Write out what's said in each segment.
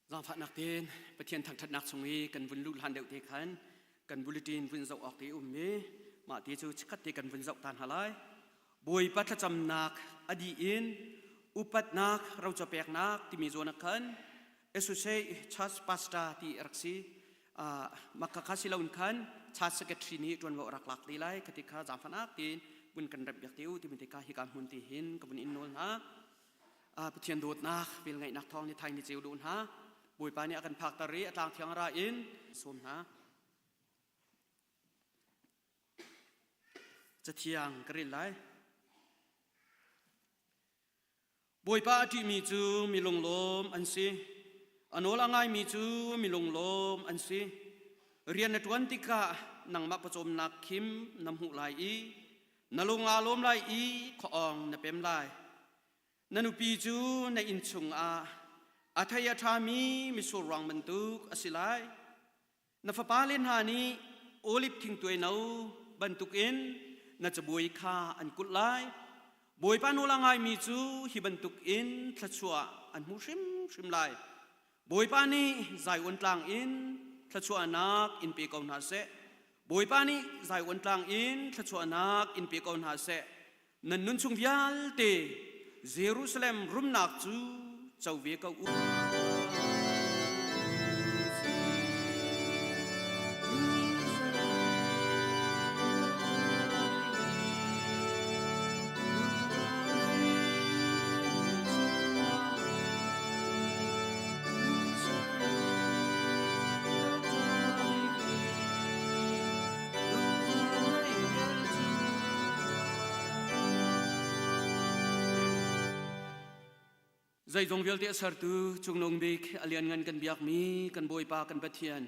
Zaangfahnak tein Pathian thangṭhatnak chung i kan vun luh hlan deuh te khan kan bulletin vun zoh awk te um i mah ti cu chikkhat te kan vun zoh ta hna lai. Bawipa thlacamnak a dih in upatnak roca peknak timi zawn ah khan Associate Church Pastor ti a rak si. Mah kha si loin khan Church Secretary nih ṭuanvo a rak lak te lai khati kha zaangfahnak tein vun kan remh piak te u timi te kha hika hmun ti hin ka vun in nawl hna. Pathian dawtnak velngeihnak thawng ni thai ni ceu duh hna Bawipa nih a kan phakter i a tlang thiang ra in sawm hna Cathiang ka rel lai Bawipa a ṭihmi cu mi lunglawm an si a nawl a ngaimi cu mi lunglawm an si rian na ṭuan tikah nangmah pawcawmnak khim na hmuh lai i na lung aa lawm lai i khuaawng na pem lai Na nupi cu na inn chungah a thei a ṭhami mitsur ruang bantuk a si lai. Na fapale hna nih oliv thingtuai no bantukin na cabuai kha an kulh lai. Bawipa nawl a ngaimi cu hi bantukin thluachuah an hmu hrimhrim lai. Bawipa nih Zion tlang in thluachuahnak in pe ko hna seh. Bawipa nih Zion tlang in thluachuahnak in pe ko hna seh. Nan nun chung vialte Jerusalem rumnak cu co ve ko u. Zeizong vialte a sertu Cungnung Bik a lianngan kan biakmi kan Bawipa kan Pathian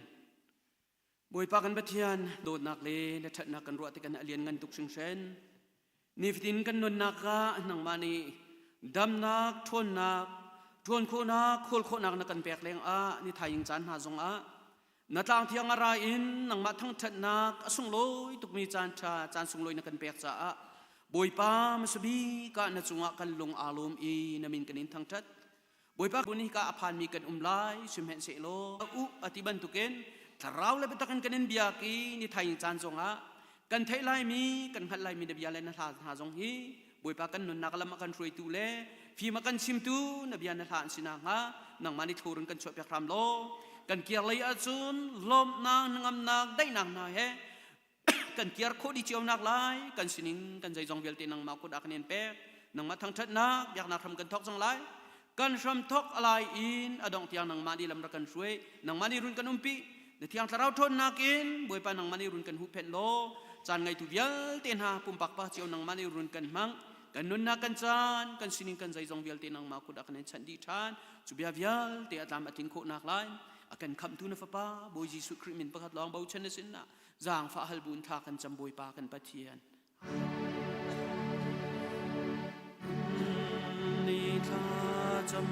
Bawipa kan Pathian dawtnak le na ṭhatnak kan ruah tikah a lianngan tuk hringhran Nifatin kan nunnak ah nangmah nih damnak, ṭhawnnak, ṭuan khawhnak, khawl khawhnak na kan pek lengah ni thaing caan hna zongah na tlang thiang a ra in nangmah thangṭhatnak a sunglawi tukmi caan ṭha caan sunglawi na kan pek caah Bawipa hmasabik ah na cungah kan lung aa lawm i na min kan in thangṭhat. Bawipa bu nih ka a phanmi kan um lai sihmanhsehlaw u a ti bantukin thlarau le biatak in kan in biak i ni thaing caan zongah kan theih laimi kan hngalh laimi na bia le na hla hna zong hi Bawipa kan nunnak lam a kan hruaitu le fim a kan chimtu na bia na hla an si nakhnga nangmah nih thlur in kan chuahpiak hram law kan kir lei ahcun lawmhnak hnangamnak daihnak hna he kan kiar khawh dih cio nak lai kan sining kan zeizong vialte nangmah kut ah kan in pek nangmah thangṭhatnak biaknak hram kan thawk cang lai kan hram thawk alai in a dongh tiang nangmah nih lam rak kan hruai nangmah nih run kan umpi na thiang thlarau ṭhawnnak in bawipa nangmah nih run kan huhphenh law caan ngeitu vialte hna pumpak pa cio nangmah nih run kan hmang kan nunnak kan caan kan sining kan zeizong vialte nangmah kut ah kan in chanh dih ṭhan cu bia vialte a tlam a tling khawh nak lai a kan khamhtu na fapa Bawi Jesuh Khrih min pakhat lawng bochan na sin ah zaangfah hal buin thla kan cam Bawipa kan Pathian. Ni thla cam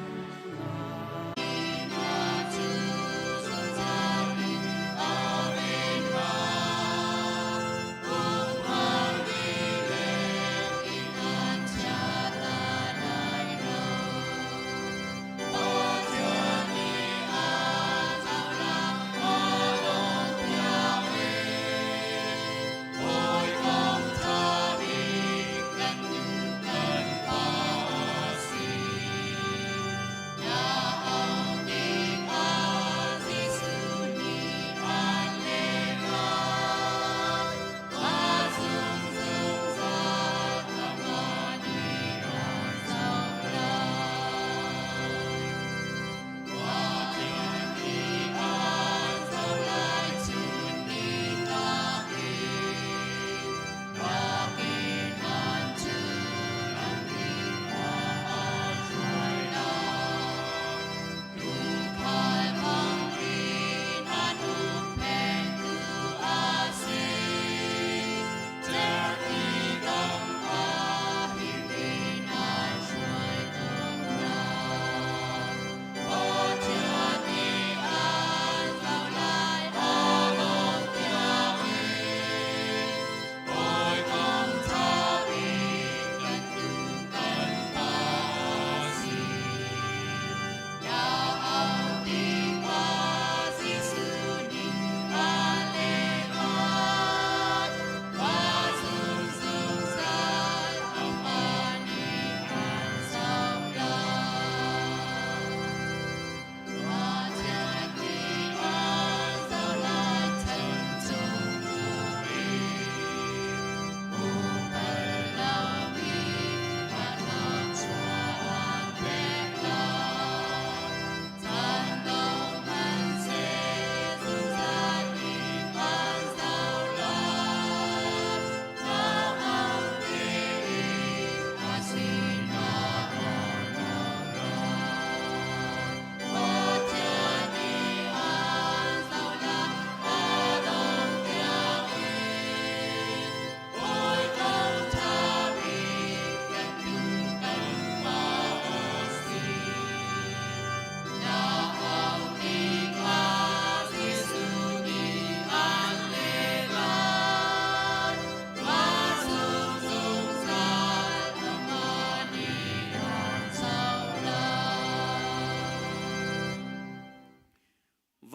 Kan nu kan pa si.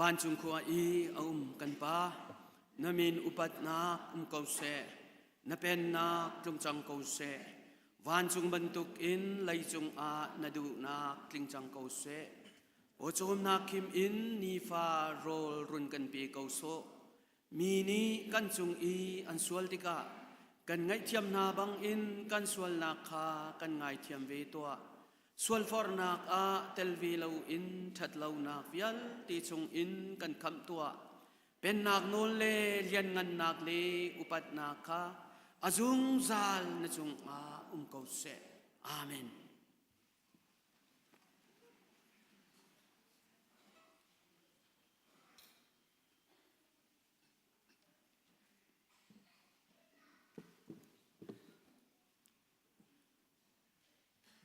Vancung khua i a um kan Pa, na min upatnak um ko seh, na pennak tlung cang ko seh. Vancung bantuk in leicung ah na duhnak tling cang ko seh. Pawcawmnak khim in nifa rawl run kan pe ko sawh. Mi nih kan cung i an sual tikah kan ngaihthiam hna bangin kan sualnak kha kan ngaithiam ve tuah. Sualforhnak ah tel ve loin ṭhatlonak vialte chungin kan khamh tuah. Pennak nawl le lianngannak le upatnak kha a zungzal na cungah um ko seh. Amen.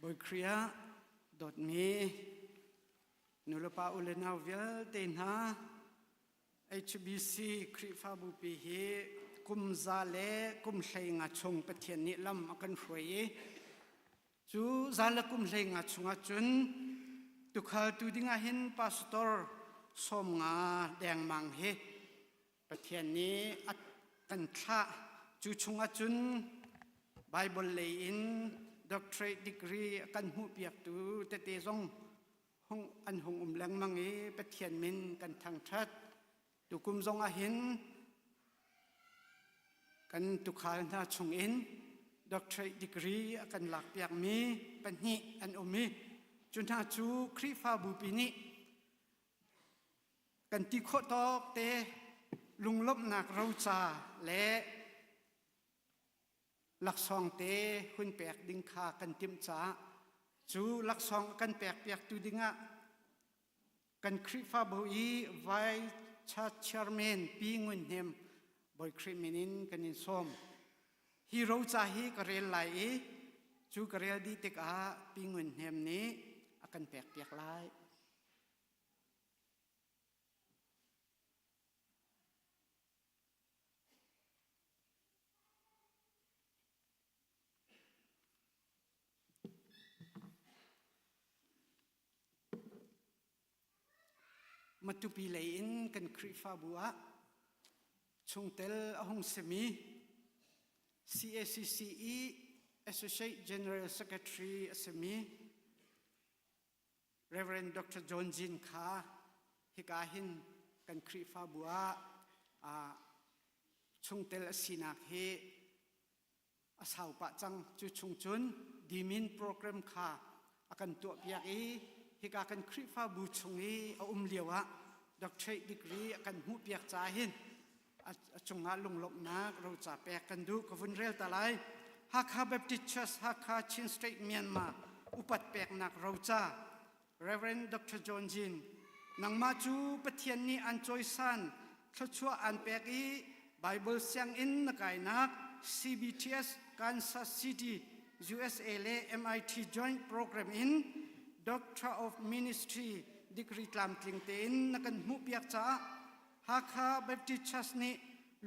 Bawi Khrih ah dawtmi nulepa u le nau vialte hna HBC Khrihfabu pi hi kum za le kum hlei nga chung Pathian nih lam a kan hruai i Cu zan le kum 15 chungah cun tukhaltu dingah hin pastor 50 dengmang hi Pathian nih a kan thlah. Cu chungah cun Bible lei in doctorate degree a kan hmuhpiaktu tete zong hung an hung um lengmang i Pathian min kan thangṭhat. Tukum zong ah hin Kan tukhal hna chungin doctorate degree a kan lakpiakmi pahnih an um i cu hna cu Khrihfabupi nih kan ti khawh tawk te lunglawmhnak roca le laksawng te hun pek ding kha kan timh caah cu laksawng kan pekpiaktu dingah Kan Khrihfabu i Vice Church Chairman Pi Ngun Hnem Bawi Khrih min in kan in sawm. Hi roca hi ka rel lai i cu ka rel dih tikah Pi Ngun Hnem nih a kan pekpiak lai. Matupi lei in kan Khrihfabu ah chungtel a hung simi CACC i Associate General Secretary a simi Reverend Dr. John Jin kha hika hin kan Khrihfabu ah chungtel a sinak hi a sau pah cang. Cu chung cun dimin program kha a kan tuahpiak i hika kan Khrihfabu chung i a um lio ah doctorate degree a kan hmuhpiak caah hin a cungah lunglawmhnak roca pek kan duh. Ka vun rel ta lai. Hakha Baptist Church, Hakha Chin State, Myanmar upat peknak roca. Reverend Dr. John Jin, nangmah cu Pathian nih an cawisan, thluachuah an pek i Bible sianginn na kainak CBTS Kansas City, USA le MIT Joint Program in Doctor of Ministry degree tlamtling tein na kan hmuhpiak caah Hakha Baptist Church nih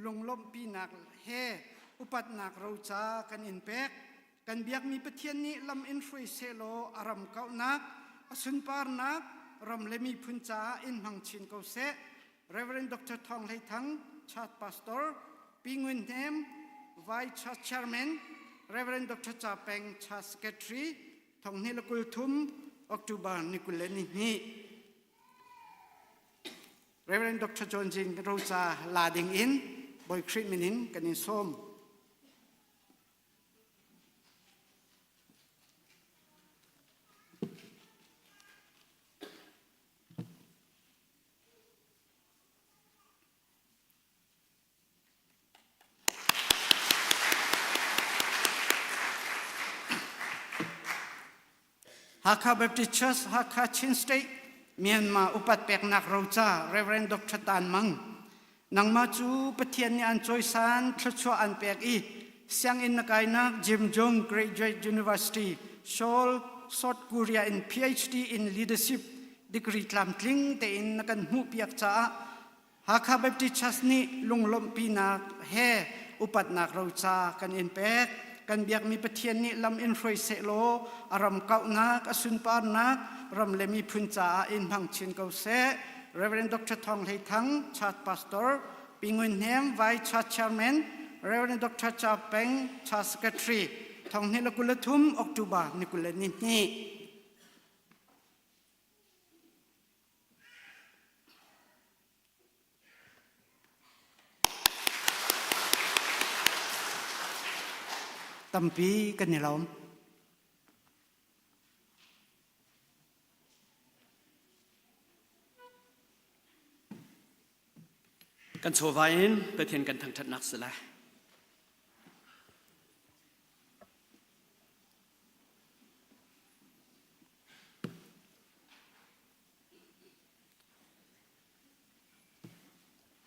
lunglawmhpinak he upatnak roca kan in pek. Kan biakmi Pathian nih lam in hruai sehlaw a ram kauhnak, a sunparnak, ram le miphun caah in hmang chin ko seh. Reverend Dr. Thawng Hlei Thang, Church Pastor, Pi Ngun Hnem, Vice Church Chairman, Reverend Dr. Cha Peng, Church Secretary, Thong Hnih le 30, October ni 22. Reverend Dr. John Jin Roca la ding in Bawi Khrih min in kan in sawm. Hakha Baptist Church, Hakha Chin State, Myanmar upat peknak roca Reverend Dr. Tan Mang. Nangmah cu Pathian nih an cawisan, thluachuah an pek i sianginn na kainak Jim Jong Graduate University, Seoul, South Korea in PhD in Leadership degree tlamtling tein na kan hmuhpiak caah Hakha Baptist Church nih lunglawmhpinak he upatnak roca kan in pek. Kan biakmi Pathian nih lam in hruai sehlaw a ram kauhnak, a sunparnak, ram le miphun caah in hmang chin ko seh. Reverend Dr. Thawng Hlei Thang, Church Pastor, Pi Ngun Hnem, Vice Church Chairman, Reverend Dr. Cha Peng, Church Secretary, Thong Hnih le 23 October ni 22. Tampi kan i lawm. Kan chawva in Pathian kan thangṭhatnak si lai.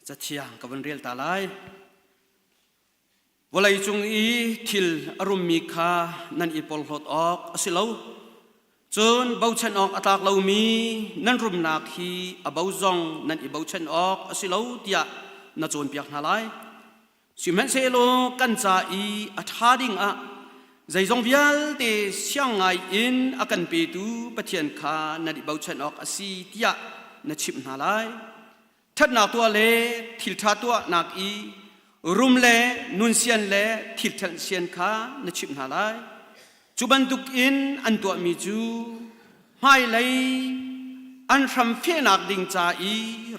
Cathiang ka vun rel ta lai. Vawleicung i thil a rummi kha nan i porhlawt awk a si lo. Cun bochan awk a tlak lomi nan rumnak hi a bo zong nan i bochan awk a si lo tiah na cawnpiak hna lai. Sihmanhsehlaw kan ca i a ṭha ding ah zeizong vialte siang ngai in a kan petu Pathian kha nan i bochan awk a si tiah na chimh hna lai. Ṭhatnak tuah le thilṭha tuahnak i rum le nunsian le thilṭhelh sian kha na chimh hna lai. Cu bantukin an tuahmi cu hmailei an hram fehnak ding ca i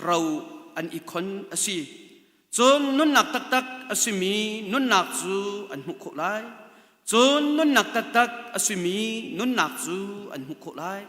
ro an i khon a si. Cun nunnak taktak a simi nunnak cu an hmuh khawh lai. Cun nunnak taktak a simi nunnak cu an hmuh khawh lai.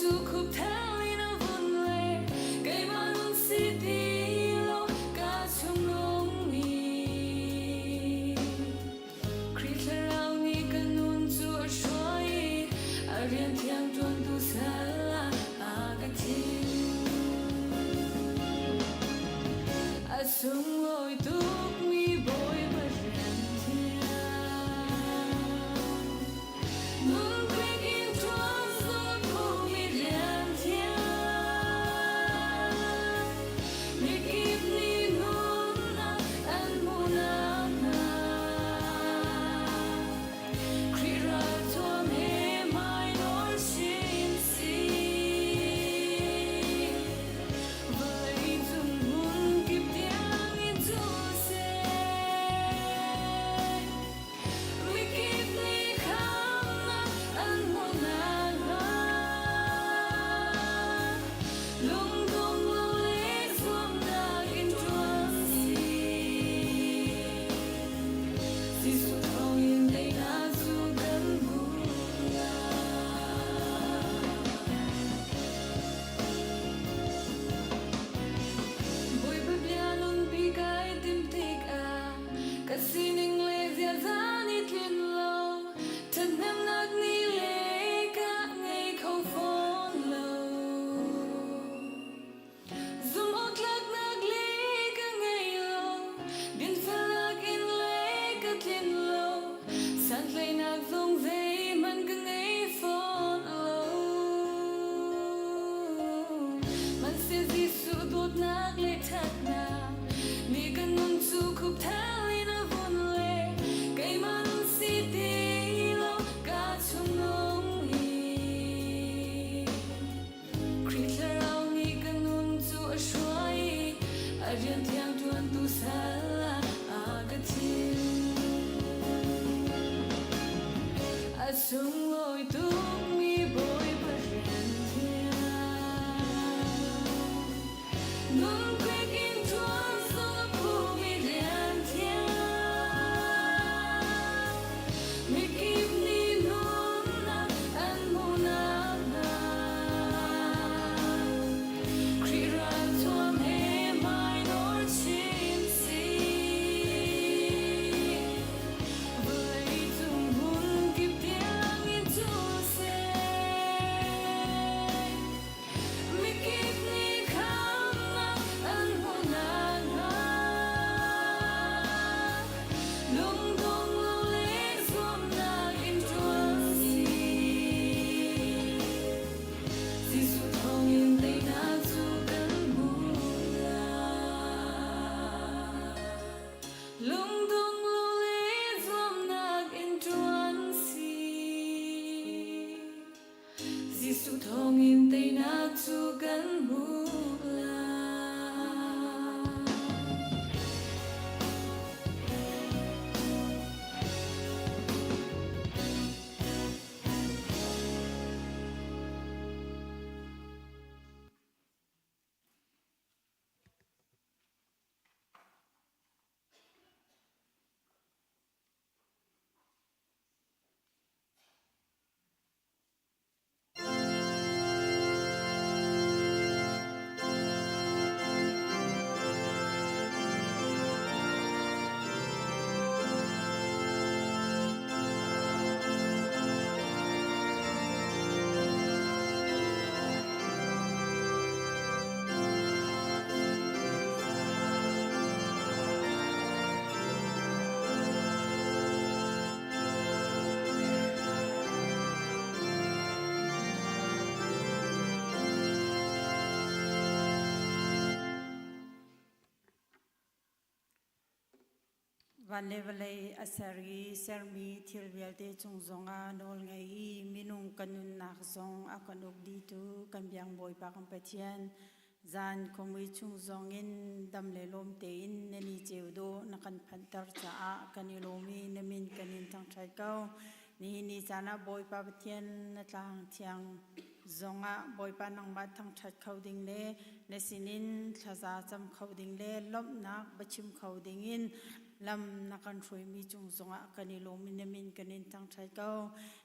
cu khupthal in a vun le keimah nun si ti lo ka chung nungmi Khrih thlarau nih ka nun cu a hruai i a rian thiang ṭuantu sal ah a ka thim. A sunglawi tukmi Bawipa rian thiang. Nunkwik in ṭuan zung phumi rian thiang. Mikip nih nunnak an hmuh nakhnga. Khrih ralthuam he hmainawr sin si. Vawlei cung hmun kip tiangin cu seh. Mikip nih khamnak an hmuh nakhnga. Lungdong lo le zuamnak in ṭuan si. Jesuh thawngin teinak cu kan hmuh lai. Bawipa bia lungpi kai tim tikah ka sining le ziaza nih tlin lo ṭhathnemnak nih le ka ngei kho fawn lo. Zumhawktlaknak le ka ngei lo, dinfelnak in le ka tlin lo, santlaihnak zong zeihmanh ka ngei fawn lo. Hmanhseh Jesuh dawtnak le ṭhatnak nih ka nun cu khupthal in a vun le keimah nun si ti lo ka chung nung hi. Khrih thlarau nih ka nun cu a hruai i a rian thiang ṭuantu sal ah a ka thim. A sunglawi tukmi Bawipa rian thiang. Nunkwik in ṭuan zong a phumi rian thiang. Mikip nih nunnak an hmuh nakhnga. Khrih ralthuam he hmainawr chin si. Vawlei cung hmun kip tiangin cu seh. Mikip nih khamnak an hmuh nakhnga. Lungdong lo le zuamnak in ṭuan si. Jesuh thawngin teinak cu kan hmuh lai. Lungdong lo le zuamnak in ṭuan si. Jesuh thawngin teinak cu kan hmuh lai. Van le vawlei a ser i sermi thil vialte cung zongah nawl ngei i minung kan nunnak zong a kan uk dihtu kan biang Bawipa kan Pathian zan khuamui chung zongin dam le lawm tein na ni ceu dawh na kan phanhter caah kan i lawm i na min kan in thangṭhat ko. Nihin ni caan ah Bawipa Pathian na tlang thiang zongah Bawipa nangmah thangṭhat kho ding le na sinin thlaza cam kho ding le lawmhnak biachim kho dingin lam na kan hruaimi cung zongah kan i lawm i na min kan in thangṭhat ko.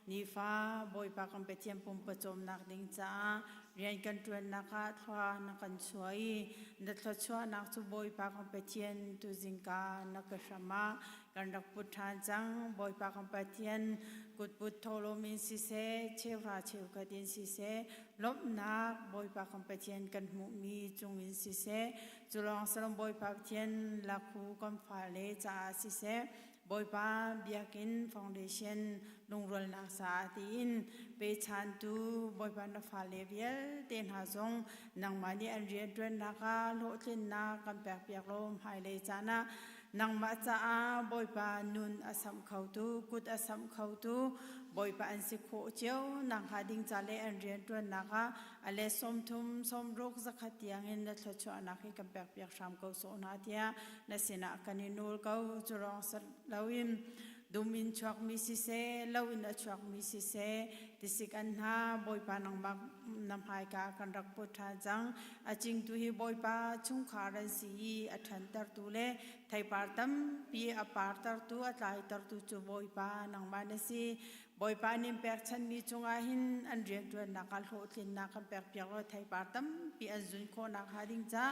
Nifa Bawipa kan Pathian pumpa cawmnak ding caah rian kan ṭuannak ah thlua na kan chuah i na thluachuahnak cu Bawipa kan Pathian tuzingka na ka hram ah kan rak put ṭhan cang. Bawipa kan Pathian kutput thawhlawm in siseh, cheuhra cheukhat in siseh, lawmhnak Bawipa kan Pathian kan hmuhmi cungin siseh, cu lawng salom Bawipa Pathian lakhu kan fale caah siseh, Bawipa Biakinn Foundation lungrualnak caah tiin pechantu Bawipa na fale vialte hna zong nangmah nih an rianṭuannak ah hlawhtlinnak kan pekpiak law hmailei caan ah nangmah caah Bawipa nun a samh khotu kut a samh khotu Bawipa an si khawh cio nakhnga ding ca le an rianṭuannak ah a let 30 60 zakhat tiangin na thluachuahnak hi kan pekpiak hram ko sawh hna tiah na sinah kan i nawl ko. Cu lawng si loin dum in chuakmi siseh, lo in a chuakmi siseh, tisik an hna Bawipa nangmah na hmaika kan rak put ṭhan cang. A cingtu hi Bawipa chungkhar an si i a ṭhantertu le theipar tampi a partertu a tlaitertu cu Bawipa nangmah na si. Bawipa nih pekchanhmi cungah hin an rianṭuannak ah hlawhtlinnak kan pekpiak law theipar tampi an zun khawhnak hnga ding ca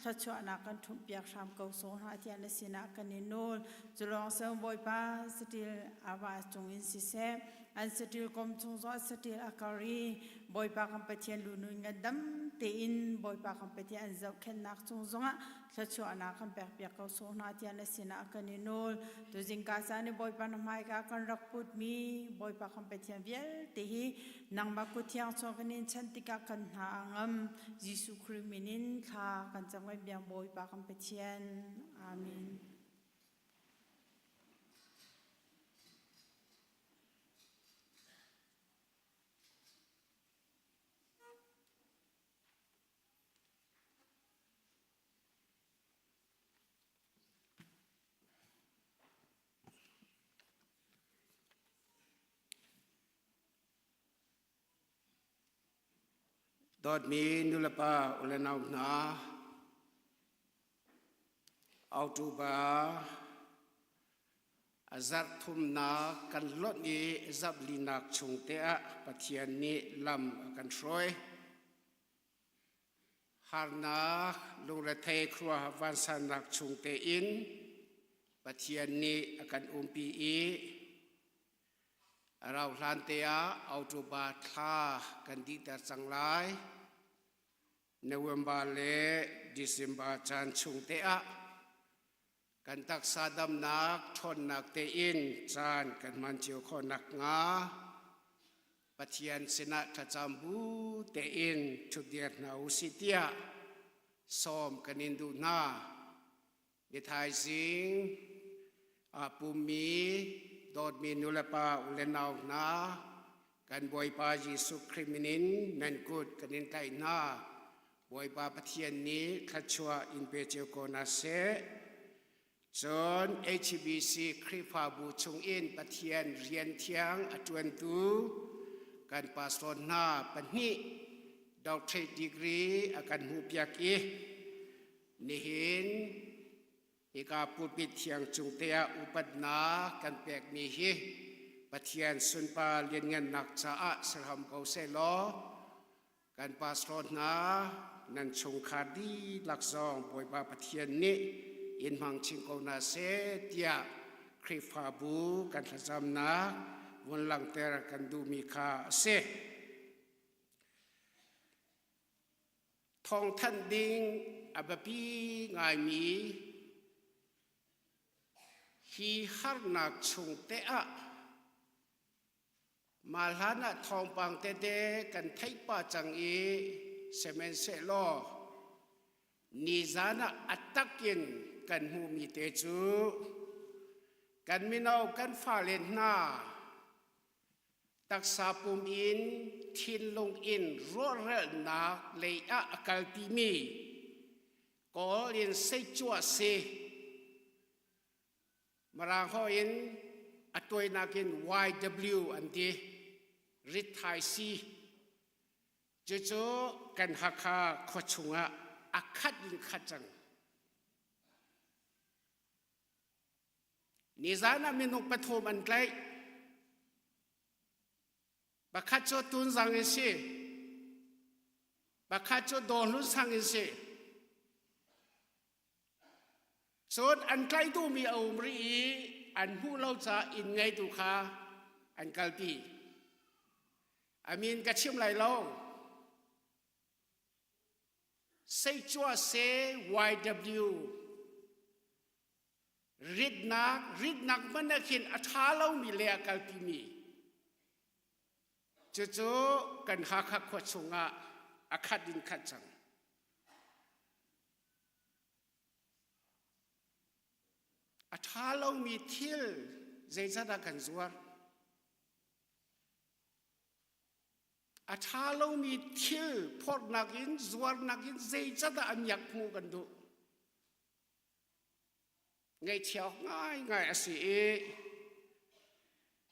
thluachuahnak kan ṭhumhpiak hram ko sawh hna tiah na sinah kan i nawl. Cu lawng si Bawipa saṭil ava cungin siseh, an saṭil kom chung zongah saṭil a kar i Bawipa kan Pathian lunun ngandam tein Bawipa kan Pathian an zohkhenhnak cung zongah thluachuahnak kan pekpiak ko sawh hna tiah na sinah kan i nawl. Tuzingka caan i Bawipa na hmaika kan rak putmi Bawipa kan Pathian vialte hi nangmah kut thiang chung kan in chanh tikah kan hna a ngam. Jesuh Khrih min in thla kan cam kan biang Bawipa kan Pathian. Amen. Dawtmi nulepa ulenau hna, October a zarh thumnak kan lonh i zarh linak chung te ah Pathian nih lam a kan hruai. Harnak lungrethei khuaruahhar vansannak chung tein Pathian nih a kan umpi i a rau hlan te ah October thla kan dihter cang lai. November le December caan chung te ah kan taksa damnak ṭhawnnak tein caan kan hman cio khawh nakhnga Pathian sinah thlacam bu tein ṭhutdir hna u sih tiah sawm kan in duh hna. Ni thaizing aa pummi dawtmi nulepa u le nau hna kan Bawipa Jesuh Khrih min in nan kut kan in tlaih hna. Bawipa Pathian nih thluachuah in pe cio ko hna seh. Cun HBC Khrihfabu chungin Pathian rian thiang a ṭuantu kan pastor hna pahnih doctorate degree a kan hmuhpiak i nihin hika pulpit thiang cung te ah upatnak kan pekmi hi Pathian sunpar lianngannak caah serham ko seh law Kan pastor hna nan chungkhar dihlak zong Bawipa Pathian nih in hmang chin ko hna seh tiah Khrihfabu kan thlacamnak vun langhter kan duhmi kha a si. Thawngthanh ding a biapi ngaimi hi harnak chung te ah Mah hlan ah thawngpang tete kan theih pah cang i sihmanhsehlaw nizan ah a takin kan hmuhmi te cu kan mino kan fale hna taksa pum in thinlung in rawhralnak lei ah a kalpimi Kawl in seicuah si Mirang holh in a tawinak in YW an ti. Rithaisi. Cucu kan Hakha khua chungah a khat in khat cang. Nizan ah minung pathum an tlaih. Pakhat cu Tunzang in si. Pakhat cu Dawhlun sang in si. Cun an tlaih duhmi a um rih i an hmuh lo caah inn ngeitu kha an kalpi. A min ka chim lai lo. Seicua se YW ritnak ritnak hmanh ah khin a ṭha lomi le a kalpimi cucu kan Hakha khua chungah a khat in khat cang. A ṭha lomi thil zeicahdah kan zuar? A ṭha lomi thil phorhnak in zuarnak in zeicahdah a miak hmuh kan duh? Ngaihchia awk ngaingai a si i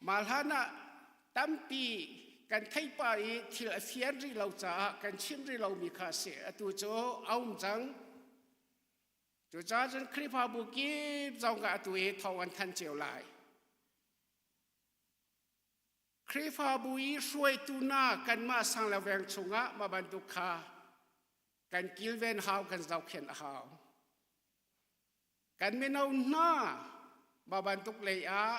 mah hlan ah tampi kan theih pah i thil a fian rih lo caah kan chim rih lomi kha a si. Atu cu a um cang. Cucaah cun Khrihfabu kip zong ah atu i thawng an thanh cio lai. Khrihfabu i hruaitu hna kanmah sang le veng chungah mah bantuk kha kan kilven hau, kan zohkhenh a hau. Kan mino hna mah bantuk lei ah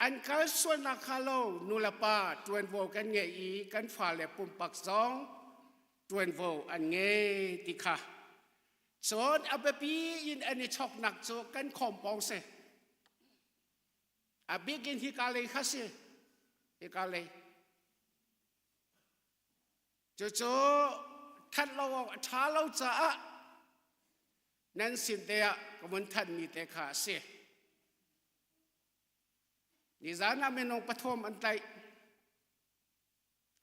an kal sualnak kha lo nulepa ṭuanvo kan ngei i kan fale pumpak zong ṭuanvo an ngei ti kha cun a biapi in an i choknak cu kan khawmpawng si. A bik in hika lei kha si. Hika lei. Cucu that lo awk a ṭha lo caah nan sin te ah ka vun thanmi te kha a si. Nizan ah minung pathum an tlaih.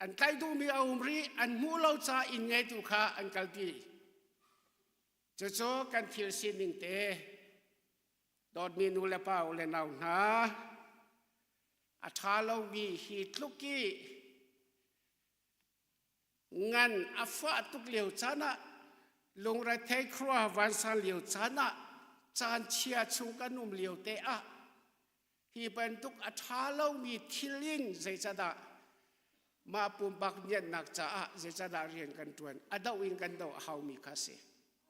An tlaih duhmi a um rih, an hmuh lo caah inn ngeitu kha an kalpi. Cucu kan thil sining te dawtmi nu le pa u le nau hna a ṭha lomi hi tluk i ngan a fah tuk lio caan ah lungrethei khuaruah vansan lio caan ah caan chia chung kan um lio te ah hi bantuk a ṭha lomi thil in zeicahdah mah pumpak niannak caah zeicahdah rian kan ṭuan a doh in kan doh a haumi kha a si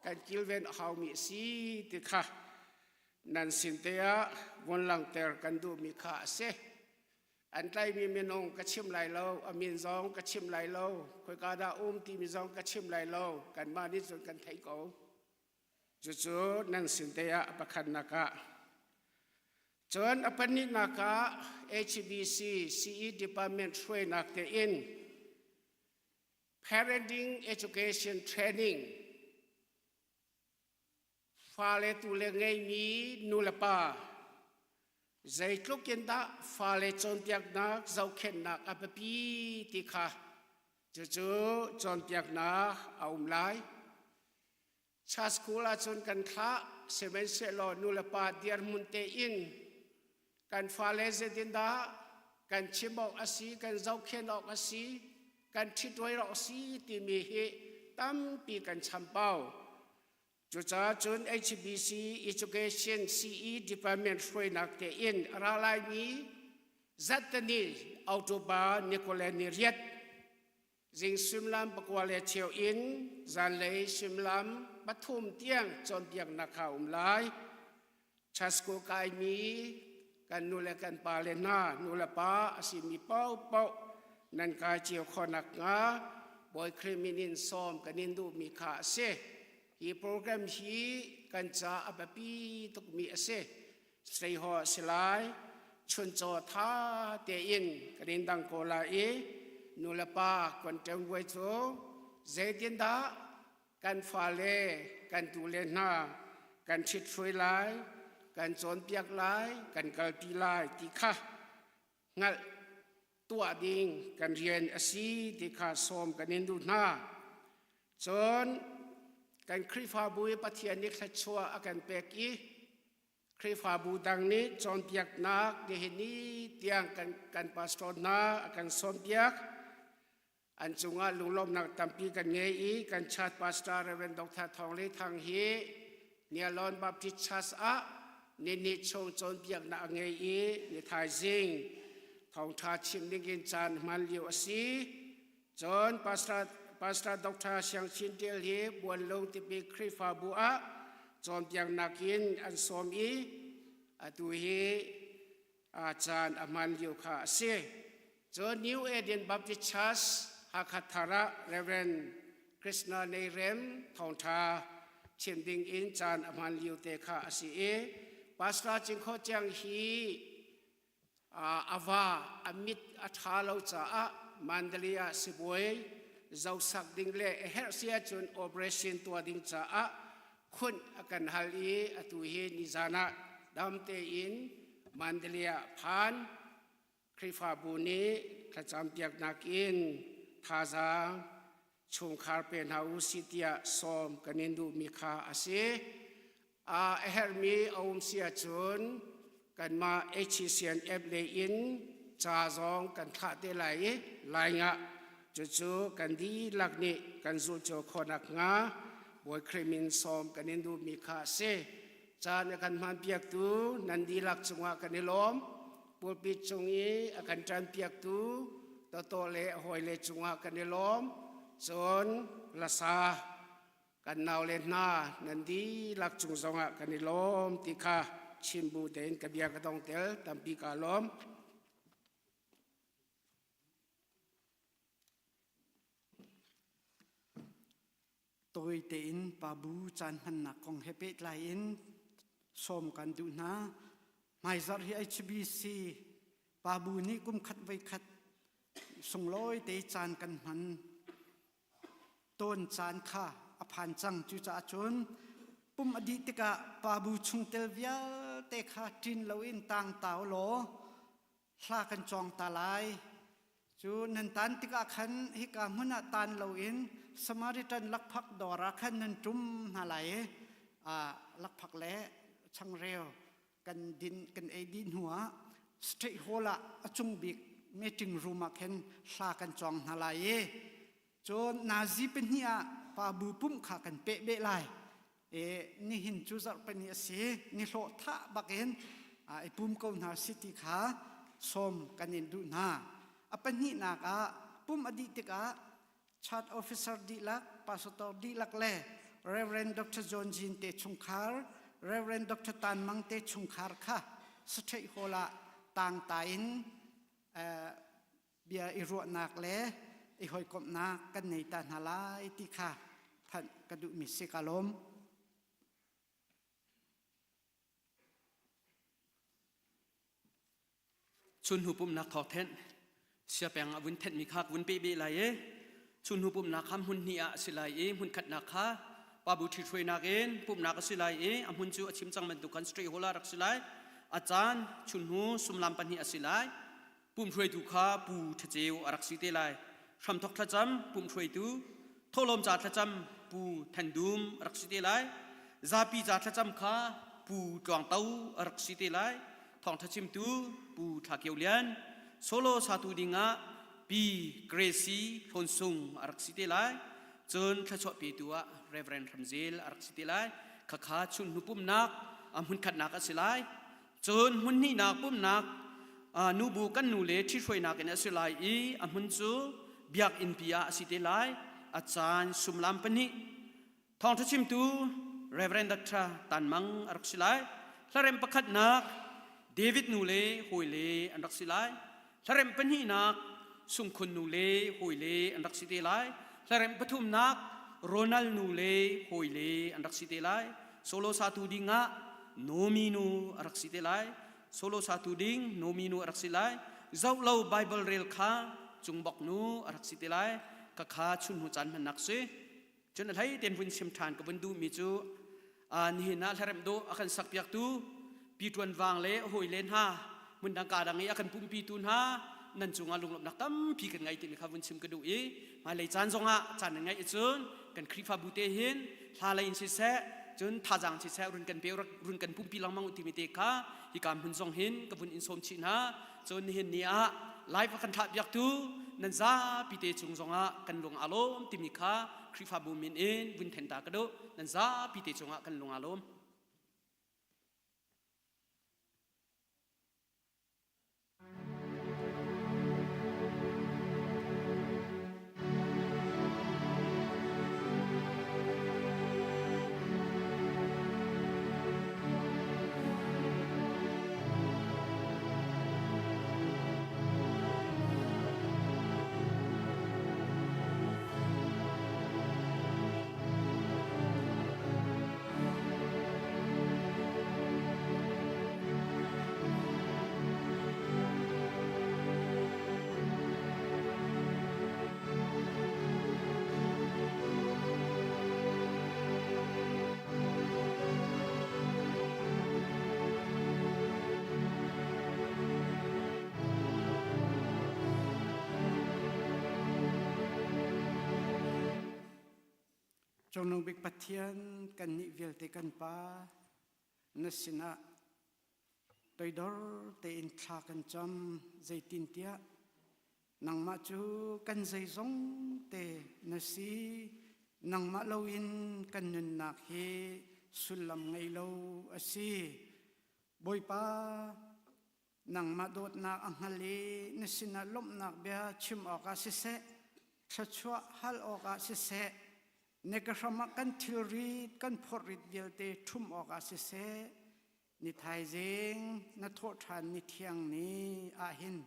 kan kilven a haumi a si ti kha nan sin te ah vun langhter kan duhmi kha a si an tlaimi minung ka chim lai lo a min zong ka chim lai lo khoika dah um timi zong ka chim lai lo kanmah nih cun kan theih ko Cucu nan sin te ah a pakhatnak ah. Cun a pahnihnak ah HBC CE Department hruainak tein Parenting Education Training fale tu le ngeimi nulepa zeitluk in dah fale cawnpiaknak zohkhenhnak a biapi ti kha cucu cawnpiaknak a um lai. Church school ahcun kan thlah sihmanhsehlaw nulepa dirhmun tein kan fale zeitindah kan chim awk a si, kan zohkhenh awk a si, kan ṭhituai awk a si timi hi tampi kan chambau. Cucaah cun HBC Education CE Department hruainak tein a ra laimi zattani October ni 20 ni riat Zing suimilam pakua le cheu in zanlei suimilam pathum tiang cawnpiaknak kha um lai. Church kaimi kan nu le kan pa le hna nu le pa a simi paohpaoh nan kai cio khawh nakhnga Bawi Khrih min in sawm kan in duhmi kha a si. Hi program hi kan ca a biapi tukmi a si. Seihaw a si lai. Chuncaw tha tein kan in dang ko lai i nulepa konṭem vuai cu zeitindah kan fale kan tule hna kan ṭhithruai lai, kan cawnpiak lai, kan kalpi lai ti kha hngalh tuah ding kan rian a si ti kha sawm kan in duh hna. Cun kan Khrihfabu i Pathian nih thluachuah a kan pek i Khrihfabu dang nih cawnpiaknak nihin ni tiang kan, kan pastor hna a kan sawmpiak. An cungah lunglawmhnak tampi kan ngei i kan church pastor Reverend Dr. Thawng Le Thang hi Nialon Baptist Church ah ni ni chung cawnpiaknak a ngei i ni thaizing. Thawngṭha chim dingin caan hman lio a si. Cun Pastor, Pastor Dr. Siang Chin Ṭial hi Buanlung timi Khrihfabu ah cawnpiaknak in an sawm i atu hi a caan a hman lio kha a si. Cun New Eden Baptist Church Hakha Thar ah Reverend Krishna Neirem thawngṭha chim ding in caan a hman lio te kha a si i Pastor Cingkho Ciang hi a va a mit a ṭha lo caah Mandalay ah sibawi zosak ding le a herh si ahcun operation tuah ding caah khunh a kan hal i atu hi nizan ah dam tein Mandalay ah phan. Khrihfabu nih thlacampiaknak in thazaang chungkhar pe hna u si tiah sawm kan in duhmi kha a si. A herhmi a um si ahcun kanmah HCNF lei in ca zong kan thlah te lai i lai ngah cucu kan dihlak nih kan zulh cio khawh nakhnga Bawi Khrih min sawm kan in duhmi kha a si. Caan a kan hmanpiaktu nan dihlak cungah kan i lawm. Pulpit cung i a kan ṭanpiaktu tawtaw le a hawile cungah kan i lawm. Cun lasa kan naule hna nan dihlak cung zongah kan i lawm ti kha chim bu tein ka bia ka dong tel tampi kaa lawm. Tawi tein pabu caan hmannak kong he pehtlai in sawm kan duh hna. Hmaizarh hi HBC pabu nih kum khat voi khat sunglawi te caan kan hman tawn caan kha a phan cang. Cucaah cun pum a dih tikah pabu chungtel vialte kha ṭin loin tang tau law hla kan cawng ta lai. Cu nan tan tikah khan hika hmun ah tan loin Samaritan lakphak dawr ah khan nan ṭum hna lai i lakphak le changreu kan din kan ei dih hnuah state hall ah a cung bik meeting room ah khin hla kan cawng hna lai i cun nazi pahnih ah pa bu pumh kha kan peh beh lai. E nihin cu zarhpini a si ni hlawh thah bakin i pum ko hna si ti kha sawm kan in duh hna. A pahnihnak ah pum a dih tikah church officer dihlak, pastor dihlak le Reverend Dr. John Jean te chungkhar, Reverend Dr. Tan Mang te chungkhar kha State Hall ah tangta in bia i ruahnak le i hawikomhnak kan nei ta hna lai ti kha thanh ka duhmi si ka lawm. Chun hnu pumnak thawk thenh siapeng a vun thenhmi kha ka vun pe beh lai i chun hnu pumnak kha hmun hnih ah a si lai i hmun khatnak kha pabu ṭhithruainak in pumhnak a si lai i a hmun cu a chim cang bantuk khan straight hall ah rak si lai. A caan chun hnu sumlam pahnih a si lai. Pumhruaitu kha Pu Ṭhaceu a rak si te lai. Hramthok thlacam pumhruaitu, thawhlawm ca thlacam Pu Than Dum a rak si te lai. Zapi ca thlacam kha Pu Tluang To a rak si te lai. Thawngṭha chimtu Pu Thla Kio Lian. Solo satu dingah Pi Gracie Hlawn Sung a rak si te lai. Cun thluachuah petu ah Reverend Hram Zel a rak si te lai. Khakha chun hnu pumnak a hmunkhatnak a si lai. Cun hmun hnihnak pumhnak nubu kan nu le ṭhithruainak in a si lai i a hmun cu biakinnpi ah a si te lai. A caan sumlam pahnih. Thawngṭha chimtu Reverend Dr. Tan Mang a rak si lai. Hlarem pakhatnak David nu le hawile an rak si lai. Hlarem pahnihnak Sungkhun nu le hawile an rak si te lai. Hlarem pathumnak Ronald nu le hawile an rak si te lai. Solo satu dingah Nomi nu a rak si te lai. Solo satu ding Nomi nu a rak si lai. Zoh lo Bible rel kha Cungbok nu a rak si te lai. Ka kha chun hnu caan hmannak si. Cun a hlei ten vun chim ṭhan ka vun duhmi cu nihin ah hlaremh dawh a kan sakpiaktu Pi Ṭuan Vang le a hawile hna hmundang ka dang i a kan pumpitu hna nan cungah lunglawmhnak tampi kan ngei timi kha vun chim ka duh i hmailei caan zongah caan nan ngeih ahcun kan Khrihfabu te hin hla lei in siseh cun thazaang siseh run kan pe run kan pumpi lengmang u timi te kha hika hmun zong hin ka vun in sawm chih hna. Cun nihin ni ah live a kan thlah piaktu nan zapi te cung zongah kan lung aa lawm timi kha Khrihfabu min in vun then ta ka duh. Nan zapi te cungah kan lung aa lawm. Cungnung bik Pathian kan nih vialte kan Pa na sinah toidor tein thla kan cam zeitintiah nangmah cu kan zeizong te na si nangmah loin kan nunnak hi sullam ngei lo a si Bawipa nangmah dawtnak a hngal i na sinah lawmhnak bia chim awkah siseh thluachuah hal awkah siseh na ka hram ah kan thilrit kan phorrit vialte ṭhum awkah siseh ni thaizing na thawhṭhan ni thiang ni ahhin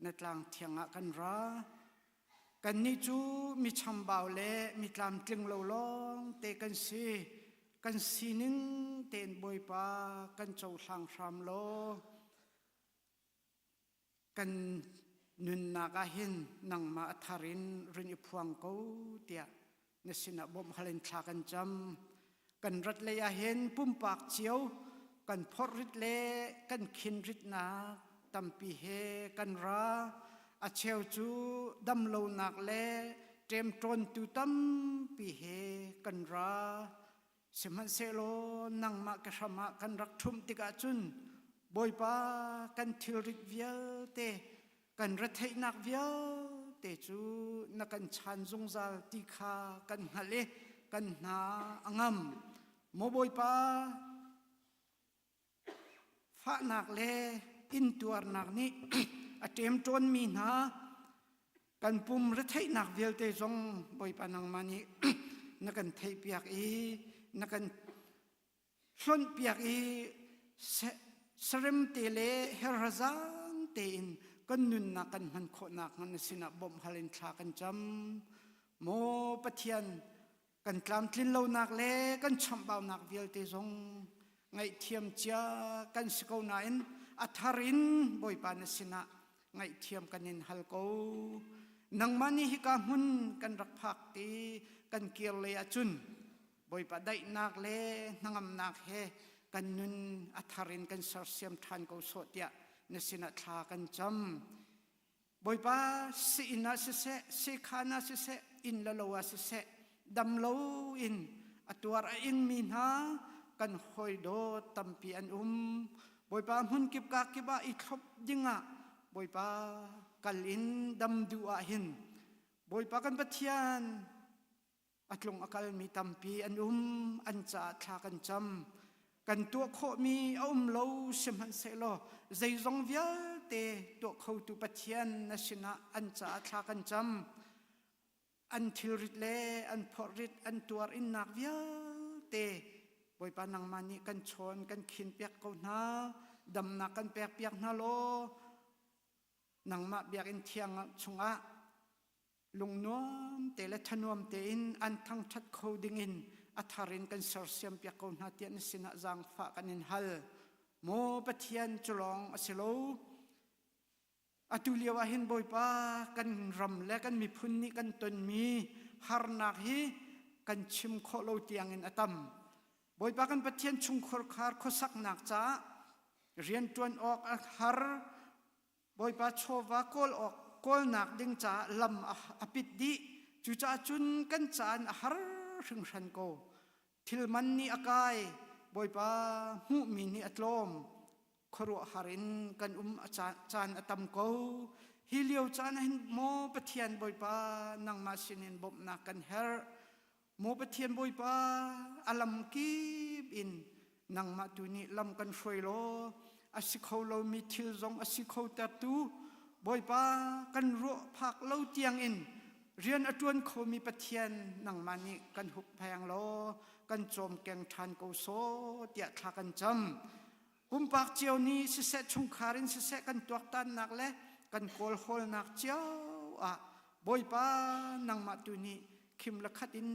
na tlang thiang ah kan ra Kannih cu mi chambau le mi tlamtling lo lawng te kan si. Kan sining tein Bawipa kan cohlang hram law kan nunnak ah hin nangmah a thar in rin i phuang ko tiah na sinah bawmh hal in thla kan cam. Kan rat lei ah hin pumpak cio kan phorh rit le kan khin ritnak tampi he kan ra. A cheu cu damlonak le ṭemṭawntu tampi he kan ra. Sihmanhsehlaw nangmah ka hram ah kan rak ṭhumh tikah cun Bawipa kan thilrit vialte kan retheihnak vialte cu na kan chan zungzal ti kha kan hngalh i kan hna a ngam. Maw Bawipa, fahnak le intuarnak nih a ṭemṭawnmi hna kan pum retheihnak vialte zong Bawipa nangmah nih na kan theihpiak i na kan hlonhpiak i sarem te le herhazang tein kan nunnak kan hman khawhnak hnga na sinah bawmh hal in thla kan cam. Maw Pathian, kan tlamtlin lonak le kan chamhbaunak vialte zong ngaihthiam cia kan si ko nain a thar in Bawipa na sinah ngaihthiam kan in hal ko. Nangmah nih hika hmun kan rak phak ti kan kir lei ahcun Bawipa daihnak le hnangamnak he kan nun a thar in kan sersiam ṭhan ko sawh tiah na sinah thla kan cam. Bawipa si-inn ah siseh, sekhan ah siseh, inn le lo ah siseh, dam lo in a tuar a ingmi hna kan hawi dawt tampi an um. Bawipa hmun kip ka kip ah i thlop dingah Bawipa kal in dam duh ah hin Bawipa kan Pathian A tlung a kalmi tampi an um, an caah thla kan cam. Kan tuah khawhmi a um lo sihmanhsehlaw zeizong vialte tuah khotu Pathian na sinah an caah thla kan cam. An thilrit le an phorrit, an tuar innak vialte Bawipa nangmah nih kan chawn kan khin piak ko hna, damnak kan pek piak hna law nangmah biakinn thiang chungah lungnuam te le thanuam tein an thangṭhat kho dingin a thar in kan sersiam piak ko hna tiah na sinah zaangfah kan in hal. Maw Pathian cu lawng a si lo. Atu lio ah hin Bawipa kan ram le kan miphun nih kan tonmi harnak hi kan chim khawh lo tiangin a tam. Bawipa kan Pathian chungkhur khar khuasaknak caah rianṭuan awk a har Bawipa chawva kawl awk kawlnak ding caah lam a pit dih. Cucaah cun kan caan a har hringhran ko. Thil man nih a kai, Bawipa hmuhmi nih a tlawm. Khuaruahhar in kan um a caan a tam ko. Hi lio caan ah hin maw Pathian Bawipa nangmah sinin bawmhnak kan herh. Maw Pathian Bawipa, a lam kip in nangmah tu nih lam kan hruai law a si kho lomi thil zong a si kho tertu Bawipa kan ruah phak lo tiangin rian a ṭuan khomi Pathian nangmah nih kan huppheng law kan cawmkeng ṭhan ko sawh tiah thla kan cam. Pumpak cio nih siseh chungkhar in siseh kan tuaktannak le kan kawlhawlnak cio ah Bawipa nangmah tu nih khim le khat in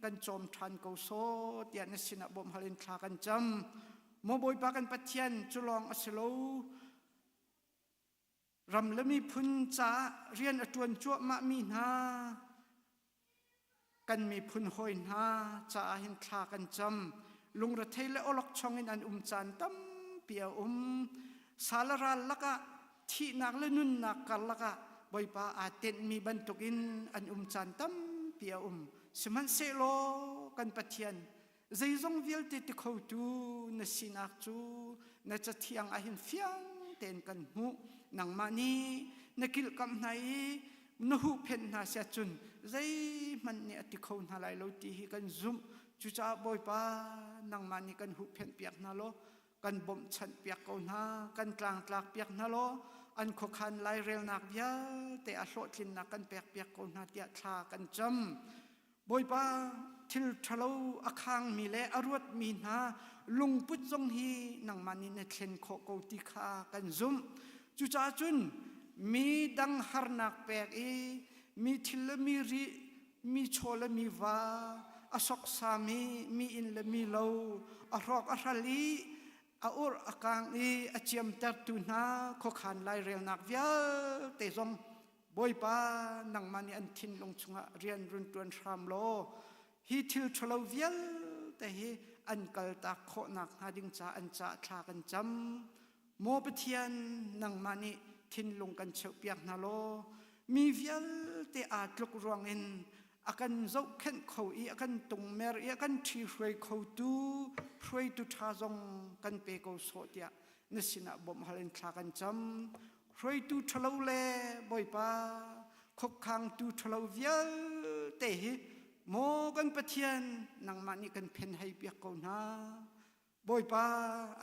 kan cawm ṭhan ko sawh tiah na sinah bawmhhal in thla kan cam. Maw Bawipa kan Pathian cu lawng a si lo. Ram le miphun caah rian a ṭuan cuahmah mi hna kan miphun hawi hna caah hin thla kan cam. Lungrethei le awlokchong in an um caan tampi a um. Sal ral lakah thihnak le nunnak karlak ah Bawipa aa tenhmi bantukin an um caan tampi. tampi a um. Sihmanhsehlaw kan Pathian zeizong vialte ti khotu na sinak cu na cathiang ah hin fiang tein kan hmuh. Nangmah nih na kilhkamh hna i na huhphenh hna siah cun zeihmanh nih a ti kho hna lai lo ti hi kan zumh. Cucaah Bawipa nangmah nih kan huhphenh piak hna law kan bawmhchanh piak ko hna, kan tlangtlak piak hna law an khuakhan lairelnak vialte a hlawhtlinnak kan pek piak ko hna tiah thla kan cam. Bawipa thil ṭhalo a khangmi le a ruatmi hna lungput zong hi nangmah nih na thlen khawh ko ti kha kan zumh. Cucaah cun mi dang harnak pek i mi thil le mi ri mi chaw le mi va a soksami mi inn le mi lo a hrawk a hral i a ur a kang i a ciamtertu hna khuakhan lairelnak vialte zong Bawipa nangmah nih an thinlung chungah rian run ṭuan hram law hi thil ṭhalo vialte hi an kaltak khawhnak hnga ding ca an ca thla kan cam. Maw Pathian nangmah nih thinlung kan cheuhpiak hna law mi vialte aa tluk ruangin a kan zohkhenh kho i a kan tungmer i a kan ṭhihruai khotu hruaitu ṭha zong kan pe ko sawh tiah na sinah bawmh hal in thla kan cam. Hruaitu ṭhalo le Bawipa khuakhangtu ṭhalo vialte hi maw kan Pathian nangmah nih kan phen hei piak ko hna. Bawipa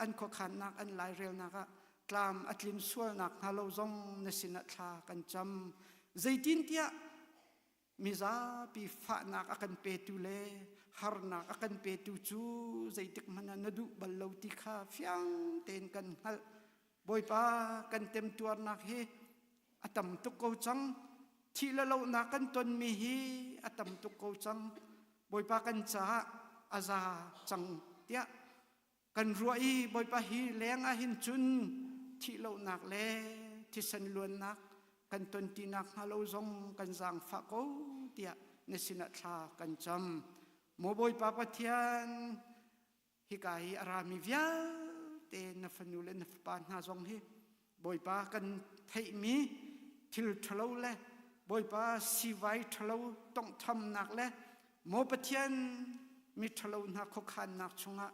an khuakhannak an lairelnak ah tlam a tlin sualnak hnga lo zong na sinah thla kan cam. Zeitintiah mizapi fahnak a kan petu le harnak a kan petu cu zeitik hmanh ah na duh bal lo ti kha fiang tein kan hngalh. Bawipa kan temtuarnak hi a tam tuk ko cang. Thih le lohnak kan tonmi hi a tam tuk ko cang. Bawipa kan caah a za cang tiah kan ruah i Bawipa hi leng ah hin cun thih lohnak le thisen luannak kan ton ti nak hnga lo zong kan zaangfah ko tiah na sinah thla kan cam. Maw Bawipa Pathian hika hi a rami vialte na fanu le na fapa hna zong hi Bawipa kan theihmi thil ṭhalo le Bawipa sivai ṭhalo tonghthamnak le maw Pathian mi ṭhalo hna khuakhannak chungah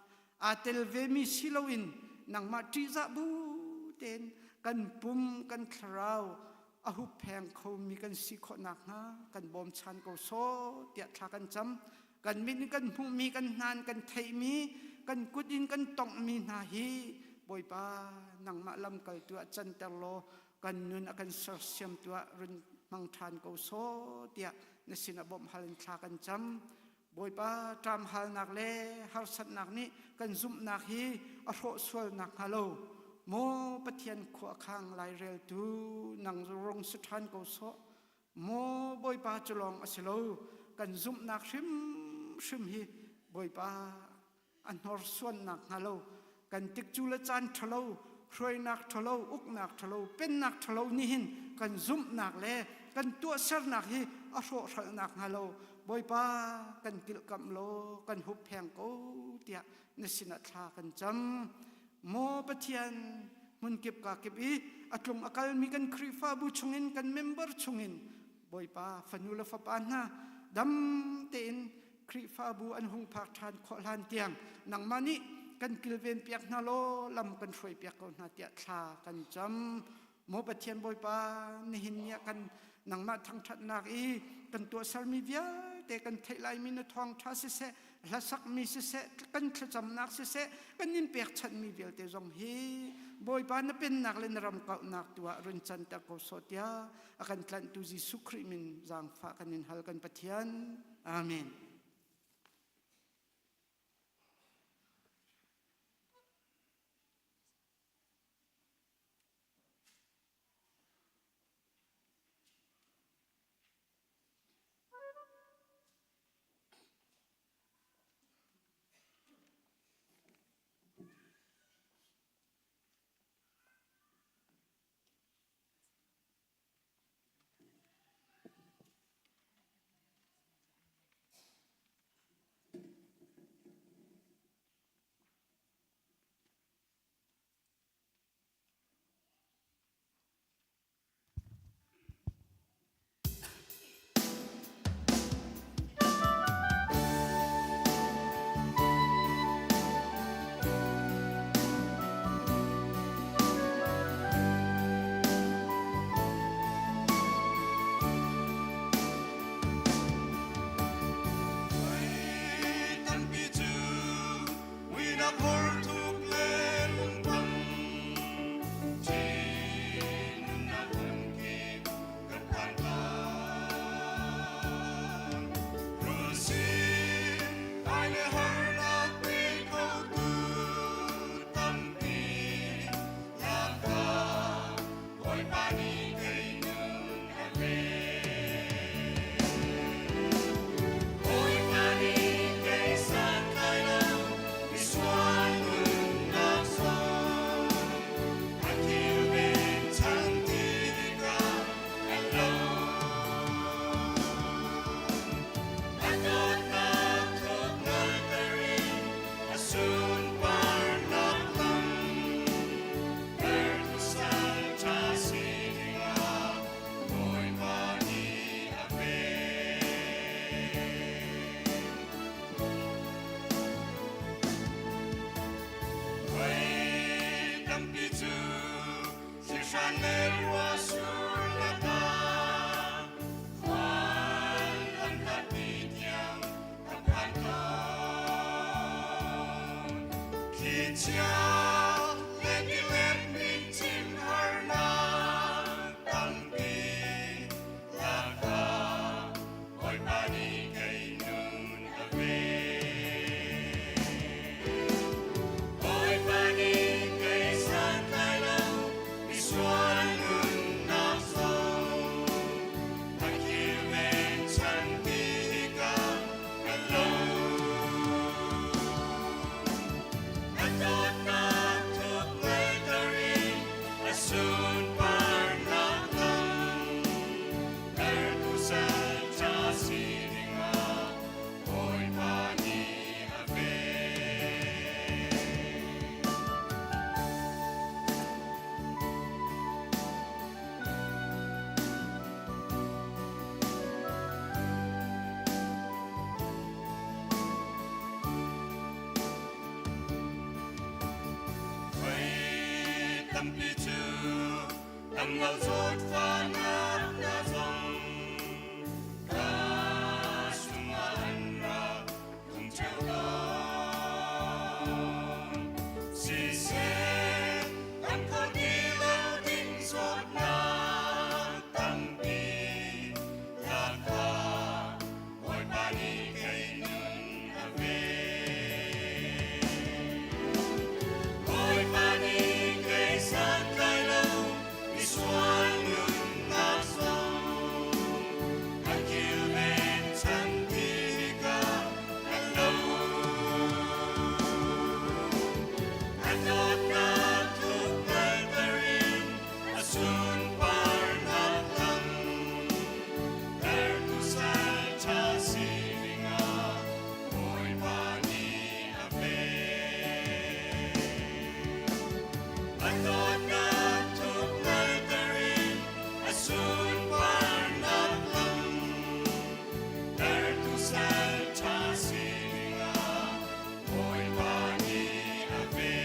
aa tel vemi si loin nangmah ṭihzah bu tein kan pum kan thlarau a huppheng khomi kan si khawh nakhnga kan bawmchan ko sawh tiah thla kan cam. Kan mit in kan hmuhmi, kan hna in kan theihmi, kan kut in kan tonghmi hna hi Bawipa nangmah lamkaltu ah canter law kan nun a kan sersiamtu ah run hmang ṭhan ko sawh tiah na sinah bawmh hal in thla kan cam. Bawipa ṭamhalnak le harsatnak nih kan zumhnak hi a hrawh sual nakhnga lo maw Pathian khuakhang laireltu nang rung si ṭhan ko sawh. Maw Bawipa cu lawng a si lo, kan zumhnak hrimhrim hi Bawipa a hnorsuannak hnga lo, kan tikcu le caan ṭhalo, hruainak ṭhalo, uknak ṭhalo, pennak ṭhalo nih hin kan zumhnak le kan tuahsernak hi a hrawhhralnak hnga lo, Bawipa kan kilhkamh law kan huppheng ko tiah na sinah thla kan cam. Maw Pathian, hmunkip kakip i a tlung a kalmi kan Khrihfabu chungin kan member chungin Bawipa fanu le fapa hna dam tein Khrihfabu an hung phak ṭhan khawh hlan tiang nangmah nih kan kilven piak hna law lam kan hruai piak ko hna tiah thla kan cam. Maw Pathian Bawipa, nihin ni ah kan nangmah thangṭhatnak i kan tuahsermi vialte kan theih laimi na thawngṭha siseh, hlasakmi siseh, kan thlacamnak siseh, kan in pekchanhmi vialte zong hi Bawipa na pennak le na ram kauhnak tu ah run canter ko sawh tiah a kan tlanhtu Jesuh Khrih min zaangfah kan in hal kan Pathian. Amen. Voi tampi cu thihran le ruahsur lakah khual lam hlatpi tiang ka phan tawn. Thlichia le tilet mincim harnak tampi lakah Bawipa nih kei nun a ven. Bawipa nih kei santlai lo misual nunnak zong a kilven chan tikah ka lo. A dawtnak thuk ngeiter in a sunparnak lam tertu sal ca si dingah Bawipa nih a ven. Voi tampi cu damlo zawtfahnak hna zong ka chungah an rak tlung ṭheo tawn. Siseh, kan khawh ti lo ding zawtnak tampi lakah Bawipa nih kei nun a ven. Bawipa nih kei santlai lo misual nunnak zong a kilven chan tikah ka lo. A dawtnak tluk hngalter in a sunparnak lam tertu sal ṭha si dingah Bawipa nih a ven. A dawtnak thuk hngalter in a sunparnak lam tertu sal ṭha si dingah Bawipa nih a ven.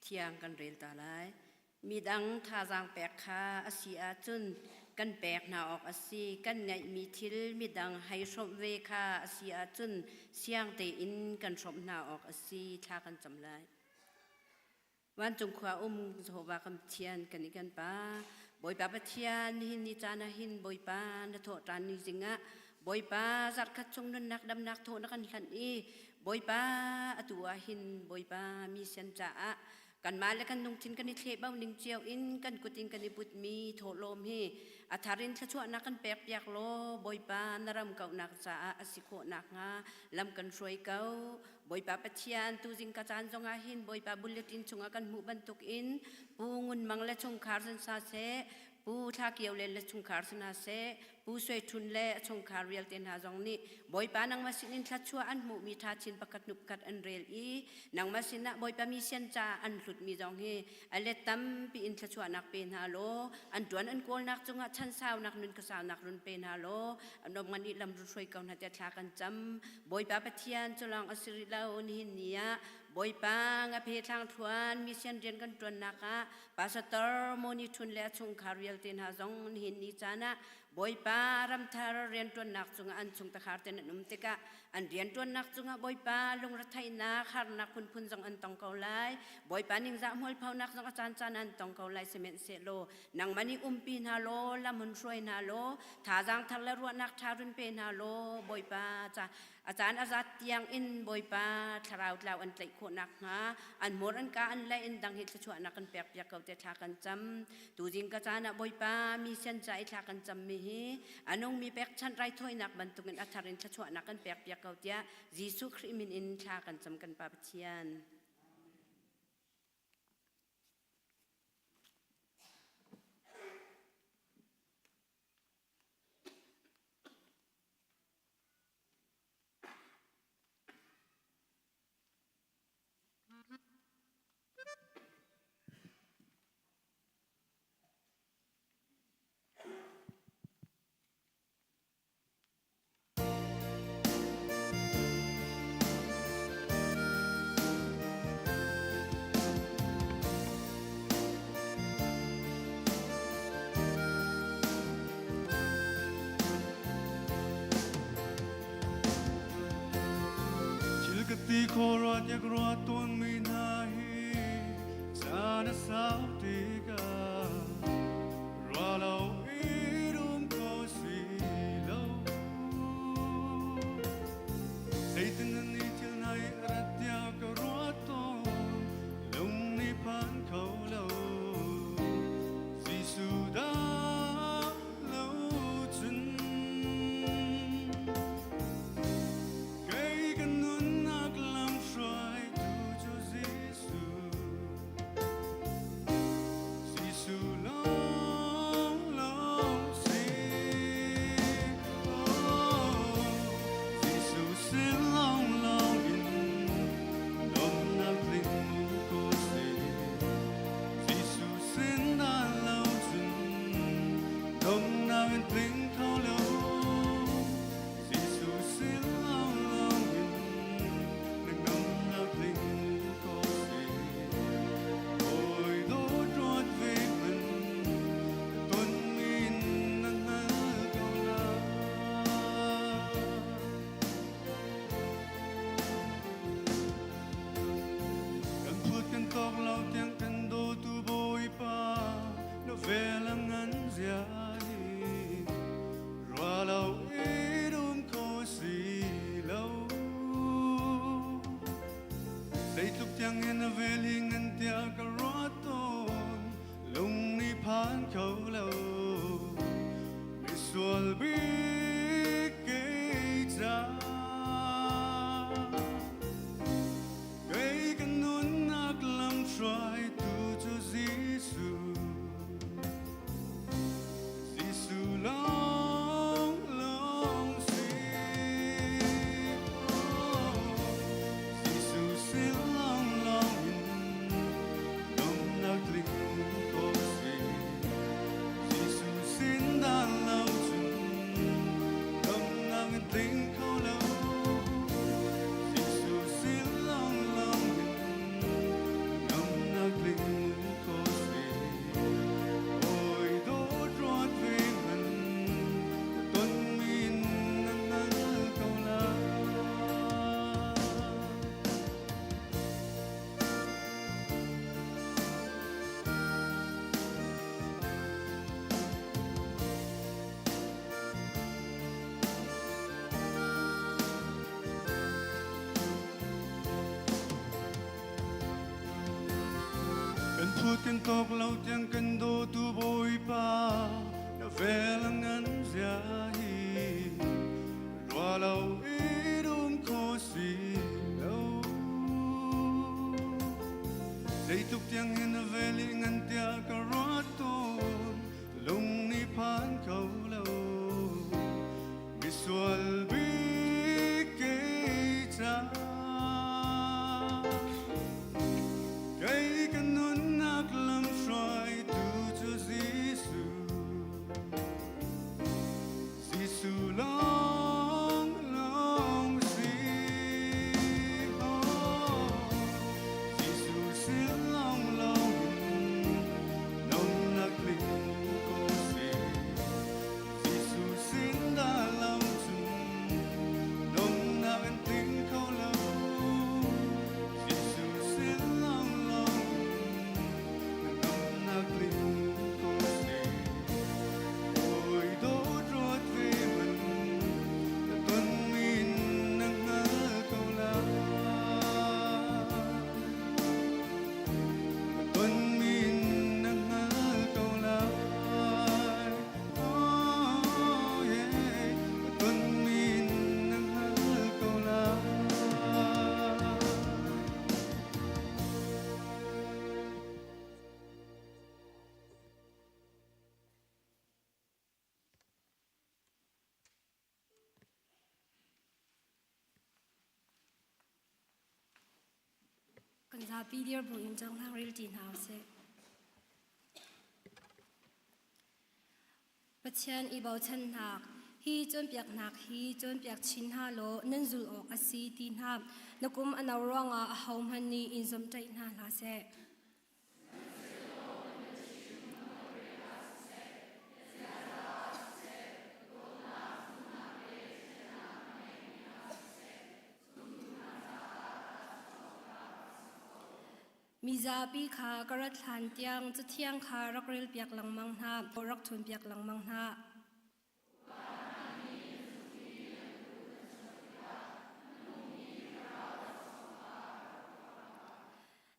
Thiang kan rel ta lai. Midang thazaang pek kha a si ahcun kan pek hna awk a si. Kan ngeihmi thil midang hei hrawmh ve kha a si ahcun siang tein kan hrawmh hna awk a si. Thla kan cam lai. Vancung khua um Jehovah kan Pathian kan i kan Pa Bawipa Pathian nihin ni caan ah hin Bawipa na thawh ṭan ni zingah Bawipa zarhkhat chung nunnak damnak thaw na kan hlanh i Bawipa atu ah hin Bawipa mi sian caah kanmah le kan lungthin kan i thlehbau ning cio in kan kut in kan i putmi thawhlawm hi a thar in thluachuahnak kan pek piak law Bawipa na ram kauhnak caah a si khawh nakhnga lam kan hruai ko. Bawipa Pathian tuzing ka caan zongah hin Bawipa bulletin chungah kan hmuh bantukin Pu Ngun Mang le chungkhar san sa seh Pu Thla Kio le le chungkhar sana seh Pu Sui Thun le a chungkhar vialte hna zong nih Bawipa nangmah sinin thluachuah an hmuhmi ṭha chin pakhat hnu pakhat an rel i nangmah sinah Bawipa mi sian caah an hlutmi zong hi a let tampi in thluachuahnak pe hna law an ṭuan an kawlnak cungah chansaunak nun khuasaunak run pe hna law an om ngan i lam run hruai ko hna tiah thla kan cam. Bawipa Pathian cu lawng a si rih lo nihin ni ah Bawipa ngaphe thlang thluan mission rian kan ṭuannak ah Pastor Moni Thun le a chungkhar vialte hna zong nihin ni caan ah Bawipa ramthar rianṭuannak cungah an chungtakhar ten an um tikah an rianṭuannak cungah Bawipa lungretheihnak harnak phunphun zong an tong ko lai. Bawipa ningzah hmualphonak zong a caancaan an tong ko lai sihmanhsehlaw nangmah nih umpi hna law lam hun hruai hna law thazaang thar le ruahnak ṭha run pe hna law Bawipa ca A caan a zat tiang in Bawipa thlarau tlau an tlaih khawh nakhnga an hmur an ka an lei in dang hi thluachuahnak kan pek piak ko te thla kan cam. Tuzing ka caan ah Bawipa mi sian ca i thla kan cammi hi a nungmi pekchanh raithawinak bantukin a thar in thluachuahnak kan pek piak ko tiah Jesuh Khrih min in thla kan cam kan Pa Pathian. Thil ka ti kho rua tiah ka ruah tawnmi hna hi caan a sau tikah ruah lo i dum kho si lo. Zeitin nan i thil hna i a rat tiah ka ruah tawn, lung nih phan kho lo. Jesuh dah lo cun kei ka nunnak lam hruaitu cu Jesuh. Jesuh lawng lawng si. Oh, Jesuh sin lawng lawng in lawmnak tling ko si. Jesuh sin dah lo cun lawmnak in tling kho lo. Jesuh sin lawng lawng in na ngamnak tling ko si. Oi dawt ruat ve hmanh na tonmi in na hngal ko lai. Kan phut kan tawk lo tiang kan dawtu Bawipa na vel a ngan zia hi rua lo i dum kho si lo. Zeitluk tiang in a vel hi ngan tiah ka ruah tawn lung nih phan kho lo. Misual bik kei ca kei ka nunnak lam hruaitu cu Jesuh. Jesuh lawng lawng si. Oh, Jesuh sin lawng lawng in lawmnak tling ko si. Jesuh sin dah lo cun lawmnak in tling kho lo. Jesuh sin lawng lawng in lawmnak tling ko si. Oi dawt ruat ve hmanh na tonmi in na hngal ko lai. Kan phut kan tawk lo tiang kan dawtu Bawipa na vel a ngan zia hi rua lo i dum kho si lo. Zeitluk tiang hin na vel i ngan tiah ka ruah tawn lung nih phan kho lo. Misual bik kei ca kei ka nunnak lam hruaitu cu Jesuh. Kan zapi dir bu in cohlang rel ṭi hna usih. Pathian i bochannak hi cawnpiaknak hi cawnpiak chin hna law nan zulh awk a si ti hna. Na kum a no ruangah ahohmanh nih in zawmhtaih hna hlah seh. Mizapi kha ka rat hlan tiang Cathiang kha rak relpiak lengmang hna, rak ṭhawnpiak lengmang hna.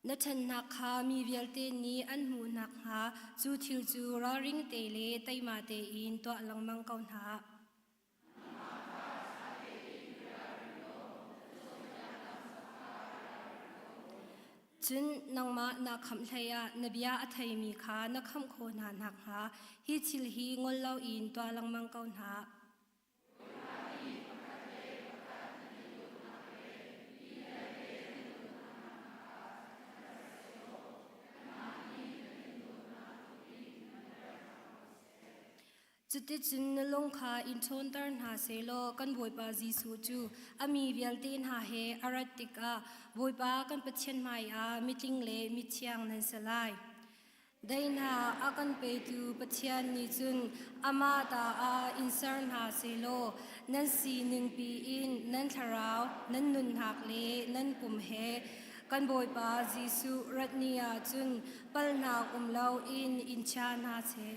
Na ṭhannak kha mi vialte nih an hmuh nakhnga cu thil cu ralring te le teima tein tuah lengmang ko hna. Cun nangmah naa khamh hleiah na bia a theimi kha na khamh khawh hna nakhnga hi thil hi ngol loin tuah lengmang ko hna. Cuticun na lung kha in ṭhawnter hna sehlaw kan Bawipa Jesuh cu a mi vialte hna he a rat tikah Bawipa kan Pathian hmaiah mitling le mithiang nan si lai. Daihnak a kan petu Pathian nih cun amah ta ah in ser hna sehlaw nan sining piin nan thlarau, nan nunnak le nan pum he kan Bawipa Jesuh rat ni ah cun palhnak um loin in chia hna seh.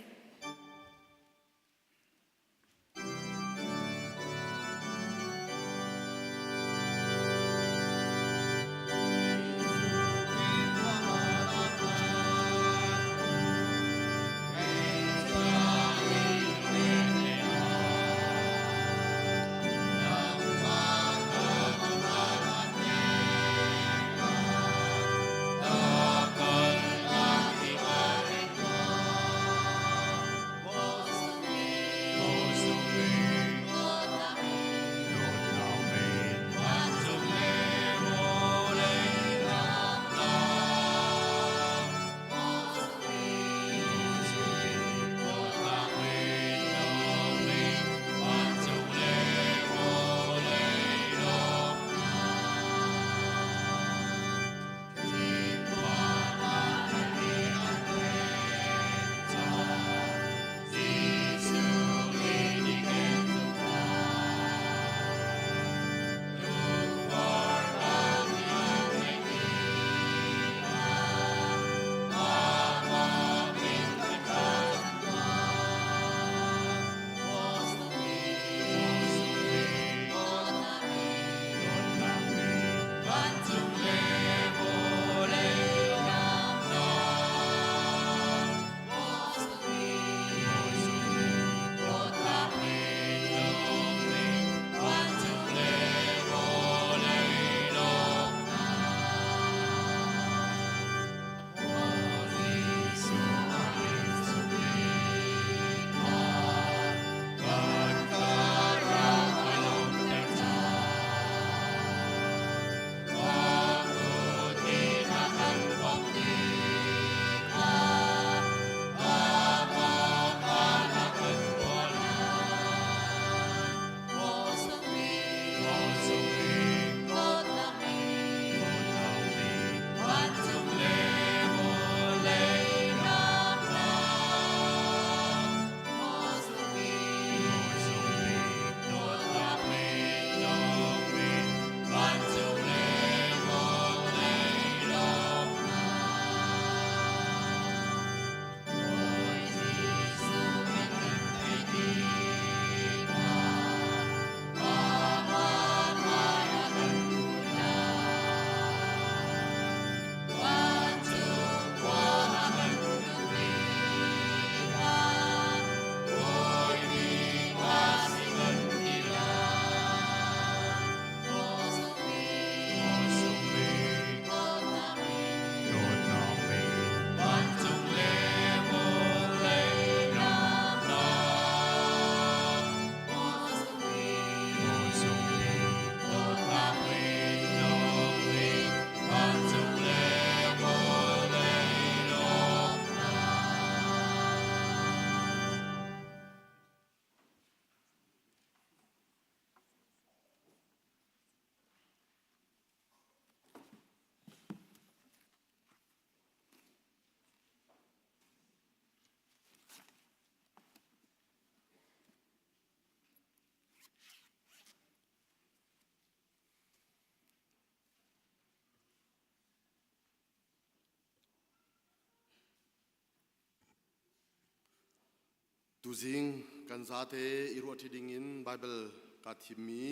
Tuzing kan zate i ruahṭi dingin Baibal kaa thimmi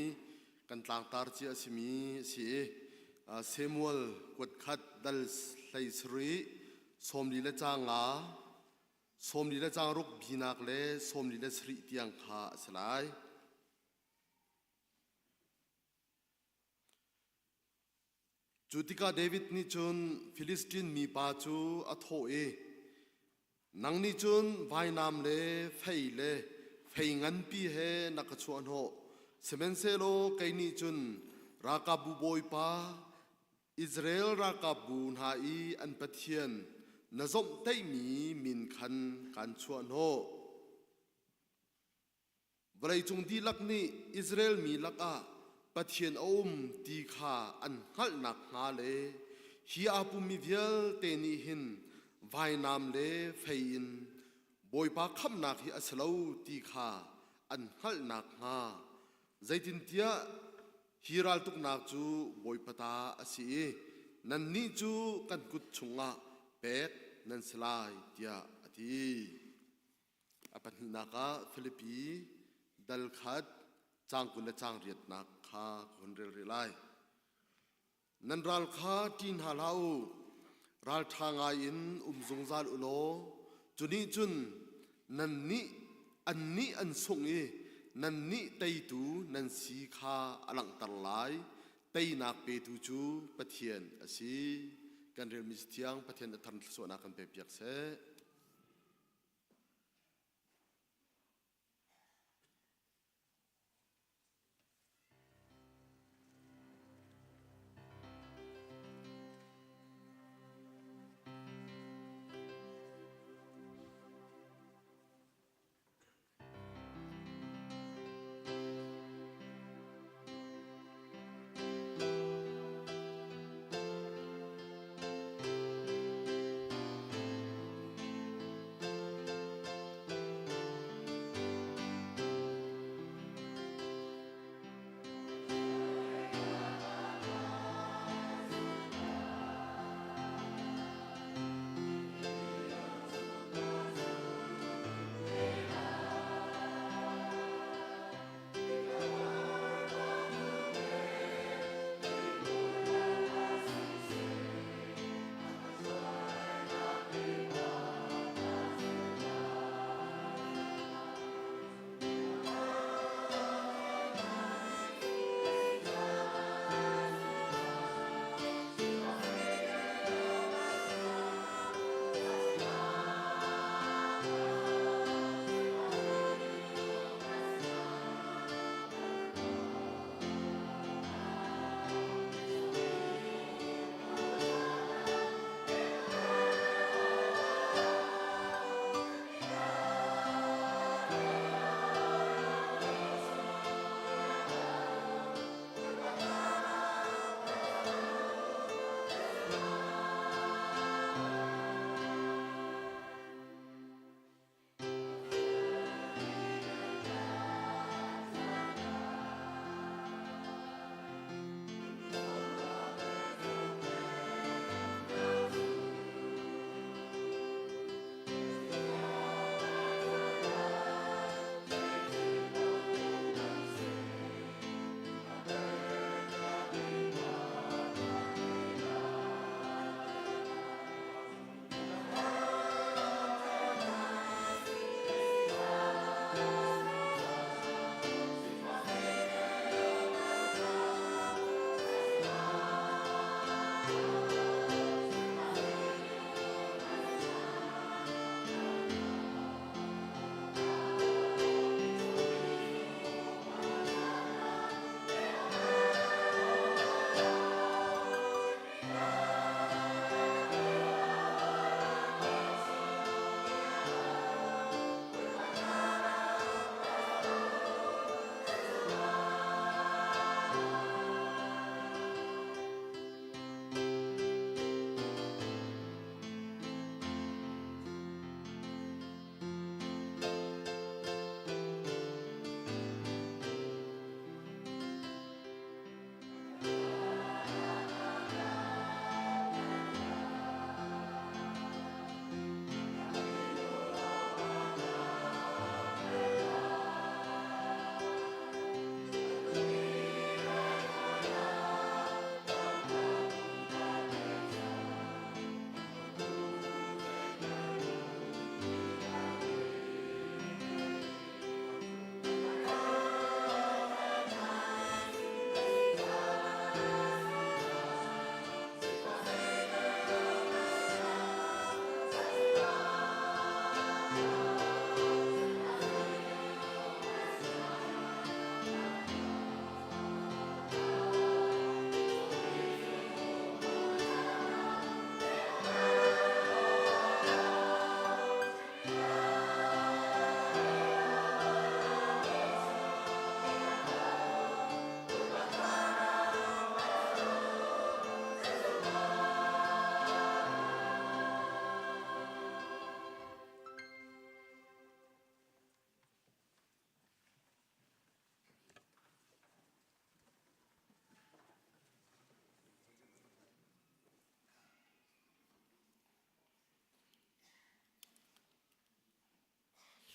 kan tlangtar cia a simi a si i Samuel kuat khat dal 17 sawmli le caang nga 40 le caang ruk binak le 47 tiang kha a si lai. Cu tikah David nih cun Filistin mipa cu a thawh i, Nang nih cun vainam le fei le fei nganpi he na ka chuahhnawh, sihmanhsehlaw kei nih cun ralkapbu bawipa, Israel ralkapbu hna i an Pathian na zawmhtaihmi min khan kaan chuahhnawh. Vawleicung dihlak nih Israel mi lakah Pathian a um ti kha an hngalh nakhnga le hi aa pummi vialte nih hin vainam le fei in Bawipa khamhnak hi a si lo ti kha an hngalh nakhnga zeitintiah hi raltuknak cu Bawipa ta a si i nannih cu kan kut chungah pek nan si lai tiah a ti. A pahnihnak ah Filipi dal khat caang 20 le caang riatnak kha ka hun rel rih lai. Nan ral kha ṭih hna hlah u, ralṭha ngai in um zungzal u law, cu nih cun nannih annih an sungh i nannih teitu nan si kha a langhter lai. Teinak petu cu Pathian a si. Kan relmi Cathiang Pathian a thar thluachuahnak kan pekpiak seh.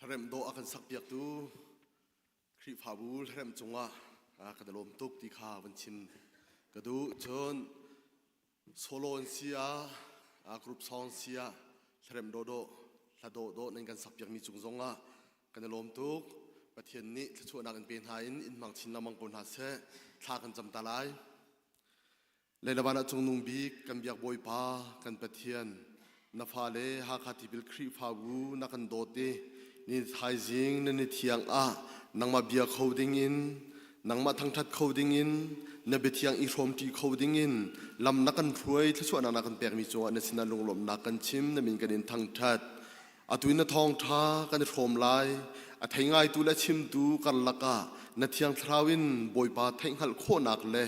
Hlaremh dawh a kan sakpiaktu Khrihfabu hlaremh cungah kan i lawm tuk ti kha van chim ka duh. Cun solo an si ah, group song si ah hlaremh dawhdawh, hla dawhdawh nan kan sakpiakmi cung zongah kan i lawm tuk. Pathian nih thluachuahnak in pe hna in in hmang chin lengmang ko hna seh. Thla kan cam ta lai. Leilavan ah cungnung bik kan biak Bawipa kan Pathian na fale Hakha Tipil Khrihfabu na kan dawt i ni thaizing na ni thiang ah nangmah bia kho dingin nangmah thangṭhat kho dingin na biathiang i hrawmṭi kho dingin lam na kan hruai thluachuahnak na kan pekmi cungah na sinah lunglawmhnak kan chim na min kan in thangṭhat Atu in na thawngṭha kan i hrawm lai. A thei ngaitu le a chimtu karlak ah na Thiang Thlarau in Bawipa theihhngalh khawhnak le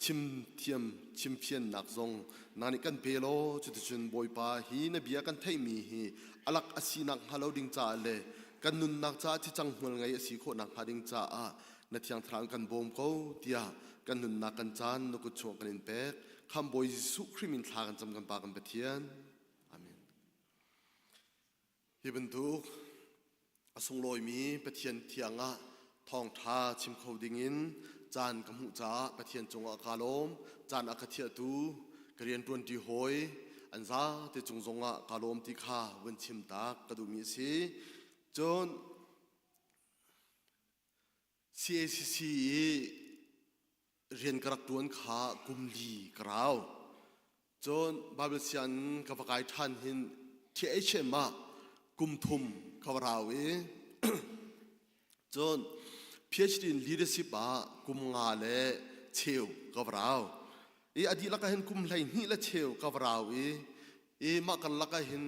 chimthiam chimfiannak zong nang nih kan pe law cuticun Bawipa hi na bia kan theihmi hi alak a sinak hnga lo ding caah le kan nunnak caah cicang hmual ngei a si khawhnak hnga ding caah na Thiang Thlarau in kan bawm ko tiah kan nunnak kan caan na kut chungah kan in pek. Khamhbawi Jesuh Khrih min thla kan cam kan Pa kan Pathian. Amen. Hi bantuk a sunglawimi Pathian thiang ah thawngṭha chim kho dingin caan ka hmuh caah Pathian cungah kaa lawm. Caan a ka thiahtu ka rianṭuanṭi hawi an zate cung zongah kaa lawm ti kha vun chim tak ka duhmi a si. Cun CACC i rian ka rak ṭuan kha kum li ka rau. Cun Baibal sianginn ka va kai ṭhan hin THM ah kum thum ka va rau i cun PhD in leadership ah kum nga le cheu ka va rau. I a dihlak ah hin kum 12 le cheu ka va rau i i mah karlak ah hin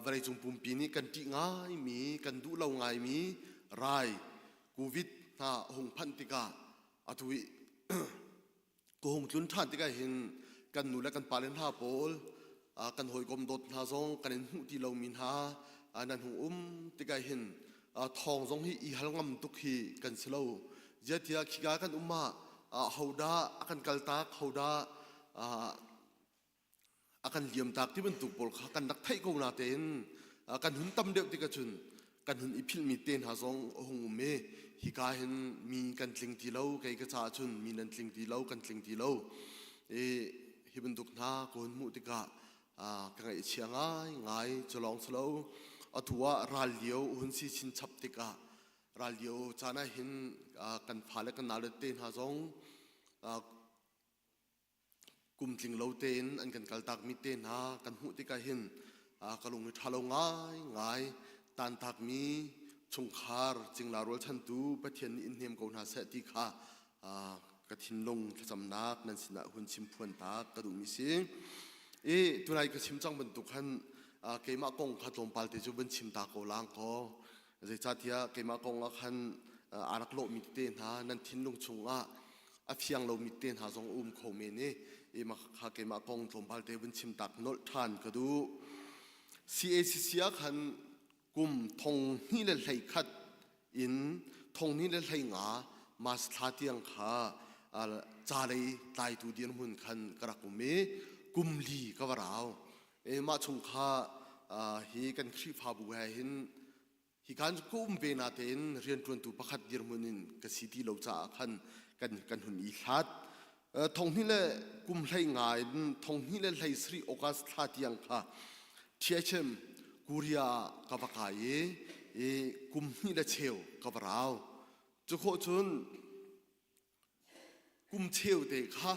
vawleicung pumpi nih kan ṭih ngaimi, kan duh lo ngaimi rai COVID hna a hung phanh tikah atu i ka hung tlun ṭhan tikah hin kan nu le kan pale hna pawl kan hawikom dawt hna zong kan in hmuh ti lomi hna nan hung um tikah hin thawng zong hi i hal ngam tuk hi kan si lo. Ziatiah khika kan um ah hodah a kan kaltak, hodah a kan liamtak ti bantuk pawl kha kan rak theih ko na tein kan hun tam deuh tik ahcun kan hun i philhmi te hna zong a hung um i hika hin mi kan tling ti lo. Kei ka caah cun mi nan tling ti lo, kan tling ti lo i hi bantuk hna ka hun hmuh tikah ka ngaihchia ngai ngai. Cu lawng si lo, atu ah ral lio hun si chin chap tikah ral lio caan ah hin kan fale kan naule te hna zong kum tling lo tein an kan kaltakmi te hna kan hmuh tikah hin ka lung hi ṭha lo ngai ngai. Tantakmi chungkhar cingla rualchantu Pathian nih in hnem ko hna seh ti kha ka thinlung thlacamnak nan sinah hun chim phuan ta ka duhmi si. I tunai ka chim cang bantuk khan keimah kong kha tlawmpal te cu van chim ta ko lang kaw, zeicahtiah keimah kong ah khan aa rak lawhmi tete hna nan thinlung chungah a fiang lomi te hna zong a um kho men i mah kha keimah kong tlawmpal te vun chim tak nolh ṭhan ka duh. CACC ah khan kum 2011 in 2015 March thla tiang kha ca lei tlaitu dirhmun khan ka rak um i kum li ka va rau. Mah chung kha hi kan Khrihfabu he hin hi kan ka um ve natein rianṭuantu pakhat dirhmun in ka si ti lo caah khan kan kan hun i hlat. Thonghnih le kum 15 in 2017 August thla tiang kha THM Korea ah ka va kai i kum hnih le cheu ka va rau. Cu khawh cun kum cheu te kha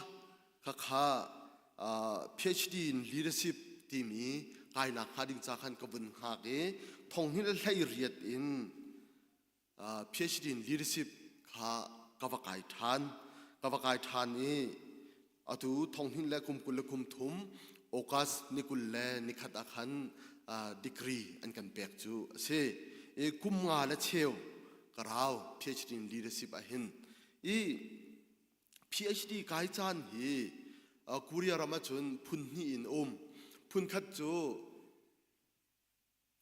khakha PhD in leadership timi kainak hnga ding ca khan ka vun hngak i 2018 in PhD in leadership kha ka va kai ṭhan, ka va kai ṭhan i atu 2023 August ni 21 ah khan degree an kan pek cu a si i kum nga le cheu ka rau PhD in leadership ah hin. I PhD kai caan hi Korea ram ahcun phun hnih in um. Phun khat cu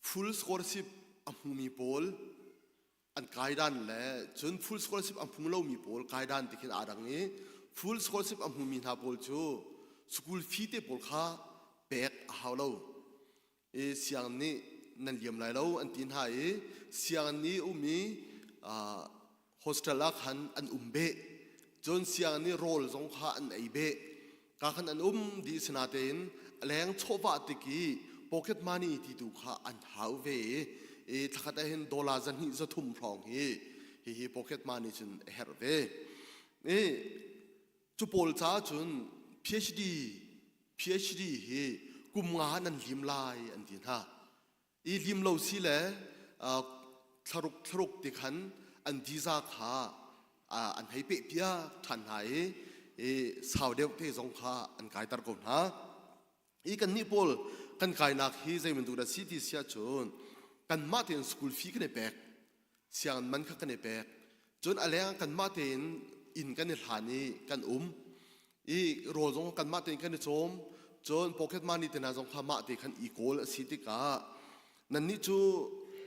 full scholarship a hmumi pawl an kai dan le cun full scholarship a hmu lomi pawl kai dan ti khin aa dang i full scholarship a hmumi hna pawl cu school fee te pawl kha pek a hau lo i siang nih. nan liam lai lo an ti hna i sianginn i um i hostel ah khan an um beh. Cun sianginn i rawl zong kha an ei beh. Ka khan an um dih sinatein a leng chawhvah tik i pocket money ti tu kha an hau ve i thlakhat ah hin dollar zahnih zathum hrawng hi hihi pocket money cun a herh ve. I cu pawl caah cun PhD PhD hi kum nga nan lim lai an ti hna. I lim lo si le thlaruk thlaruk ti khan an visa kha an hei peh piak ṭhan hna i i sau deuh te zong kha an kaiter ko hna. I kannih pawl kan kainak hi zei bantuk dah si ti si ahcun kanmah tein school fee kan i pek, sianginn man kha kan i pek. Cun a leng ah kanmah tein inn kan i hlan i kan um. I rawl zong kanmah tein kan i cawm. Cun pocket money te hna zong kha mah te khan i kawl a si tikah nannih cu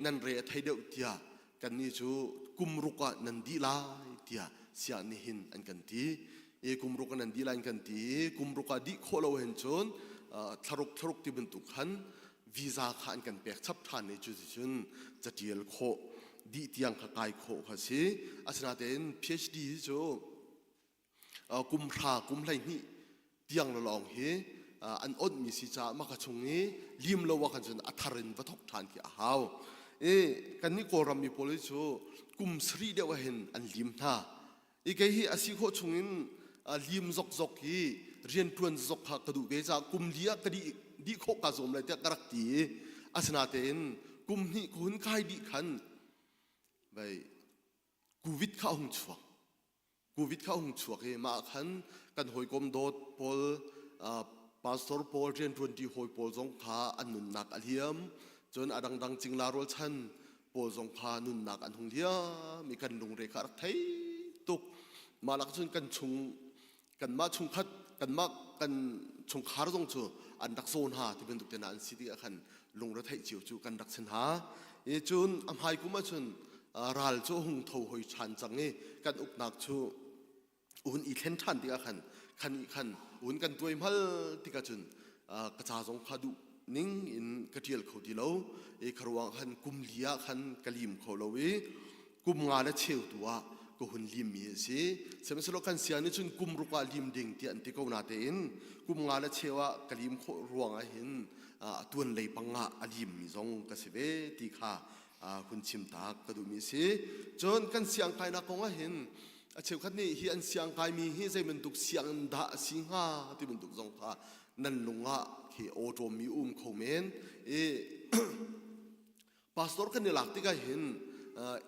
nan re a thei deuh tiah kannih cu kum ruk ah nan dih lai tiah siah nih hin an kan ti. I kum ruk ah nan dih lai an kan ti i kum ruk ah dih khawh lo hin cun thlaruk thlaruk ti bantuk khan visa kha an kan pek chap ṭhan i cuticun catial khawh dih tiang kha kai khawh kha si. Asinain PhD hi cu kum hra kum 12 tiang lawng hi an onhmi si caah maka chung i lim lo ah khan cun a thar in va thok ṭhan khi a hau. I kannih Kawlram mi pawl hi cu kum sarih deuh ah hin an lim hna. I kei hi a si khawh chungin lim zokzok hi rianṭuan zok kha ka duh ve caah kum li ah ka dih dih khawh kaa zuam lai tiah ka rak ti i asinatein kum hnih ka hun kai dih khan vei covid kha a hung chuak. Covid kha a hung chuak i mah ah khan kan hawikom dawt pawl pastor pawl rianṭuanṭi hawi pawl zong kha an nunnak a liam. Cun a dangdang cingla rualchan pawl zong kha nunnak an hung liam i kan lungre kha a rak thei tuk. Mah lak cun kan chung kanmah chungkhat kanmah kan chungkhar zong cu an rak zaw hna ti bantuk te hna an si tikah khan lungretheih cio cu kan rak si hna. I cun a hmai kum ahcun ral cu a hung tho hoi ṭhan cang i kan uknak cu un i thlen ṭhan tikah khan khan i khan un kan tuaihmal tikah cun ka ca zong kha duh ning in ka ṭial kho ti lo i kha ruang khan kum li ah khan ka lim kho lo i kum nga le cheu tu ah ka hun limmi a si. Sihmanhsehlaw kan sia nih cun kum ruk ah lim ding tiah an ti ko natein kum nga le cheu ah ka lim khawh ruang ah hin a tuan lei pang ah a limmi zong ka si ve ti kha hun chim tak ka duhmi a si. Cun kan siangkainak kong ah hin a cheukhat nih hi an siangkaimi hi zei bantuk sianginn dah a si hnga ti bantuk zong kha nan lung ah khi awṭawmmi um kho men i Pastor kan i lak tikah hin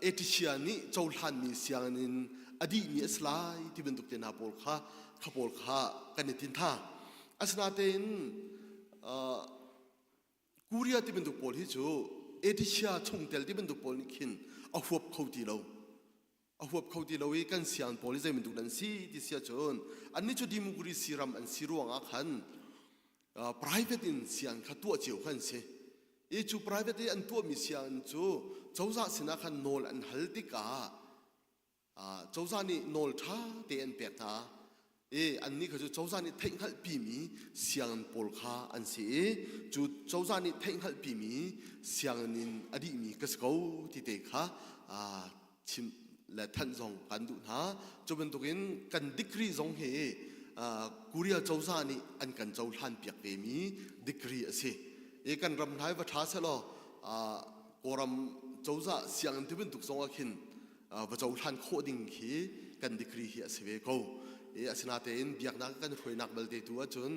Eticia nih cohlanmi sianginn in a dihmi a si lai ti bantuk te hna pawl kha kha pawl kha kan i tin tha. Asinain Korea ti bantuk pawl hi cu Eticia chungtel ti bantuk pawl nih khin a huap kho ti lo. A huap kho ti lo i kan siang pawl hi zei bantuk an si ti si ahcun annih cu democracy ram an si ruangah khan private in siang kha tuah cio kha an si. I cu private i an tuahmi sianginn cu cozah sinah khan nawl an hal tikah cozah nih nawl ṭha te an pek hna i annih kha cu cozah nih theihhngalhpimi sianginn pawl kha an si i cu cozah nih theihhngalhpimi sianginn in a dihmi ka si ko ti te kha chim le thanh zong kan duh hna. Cu bantukin kan degree zong hi Korea cozah nih an kan cohlan piak vemi degree a si. I kan ram hna hi va ṭha selaw Kawlram cozah sianginn ti bantuk zong ah khin va cohlan khawh ding khi kan degree hi a si ve ko. I asinatein biaknak kan hruainak belte tu ahcun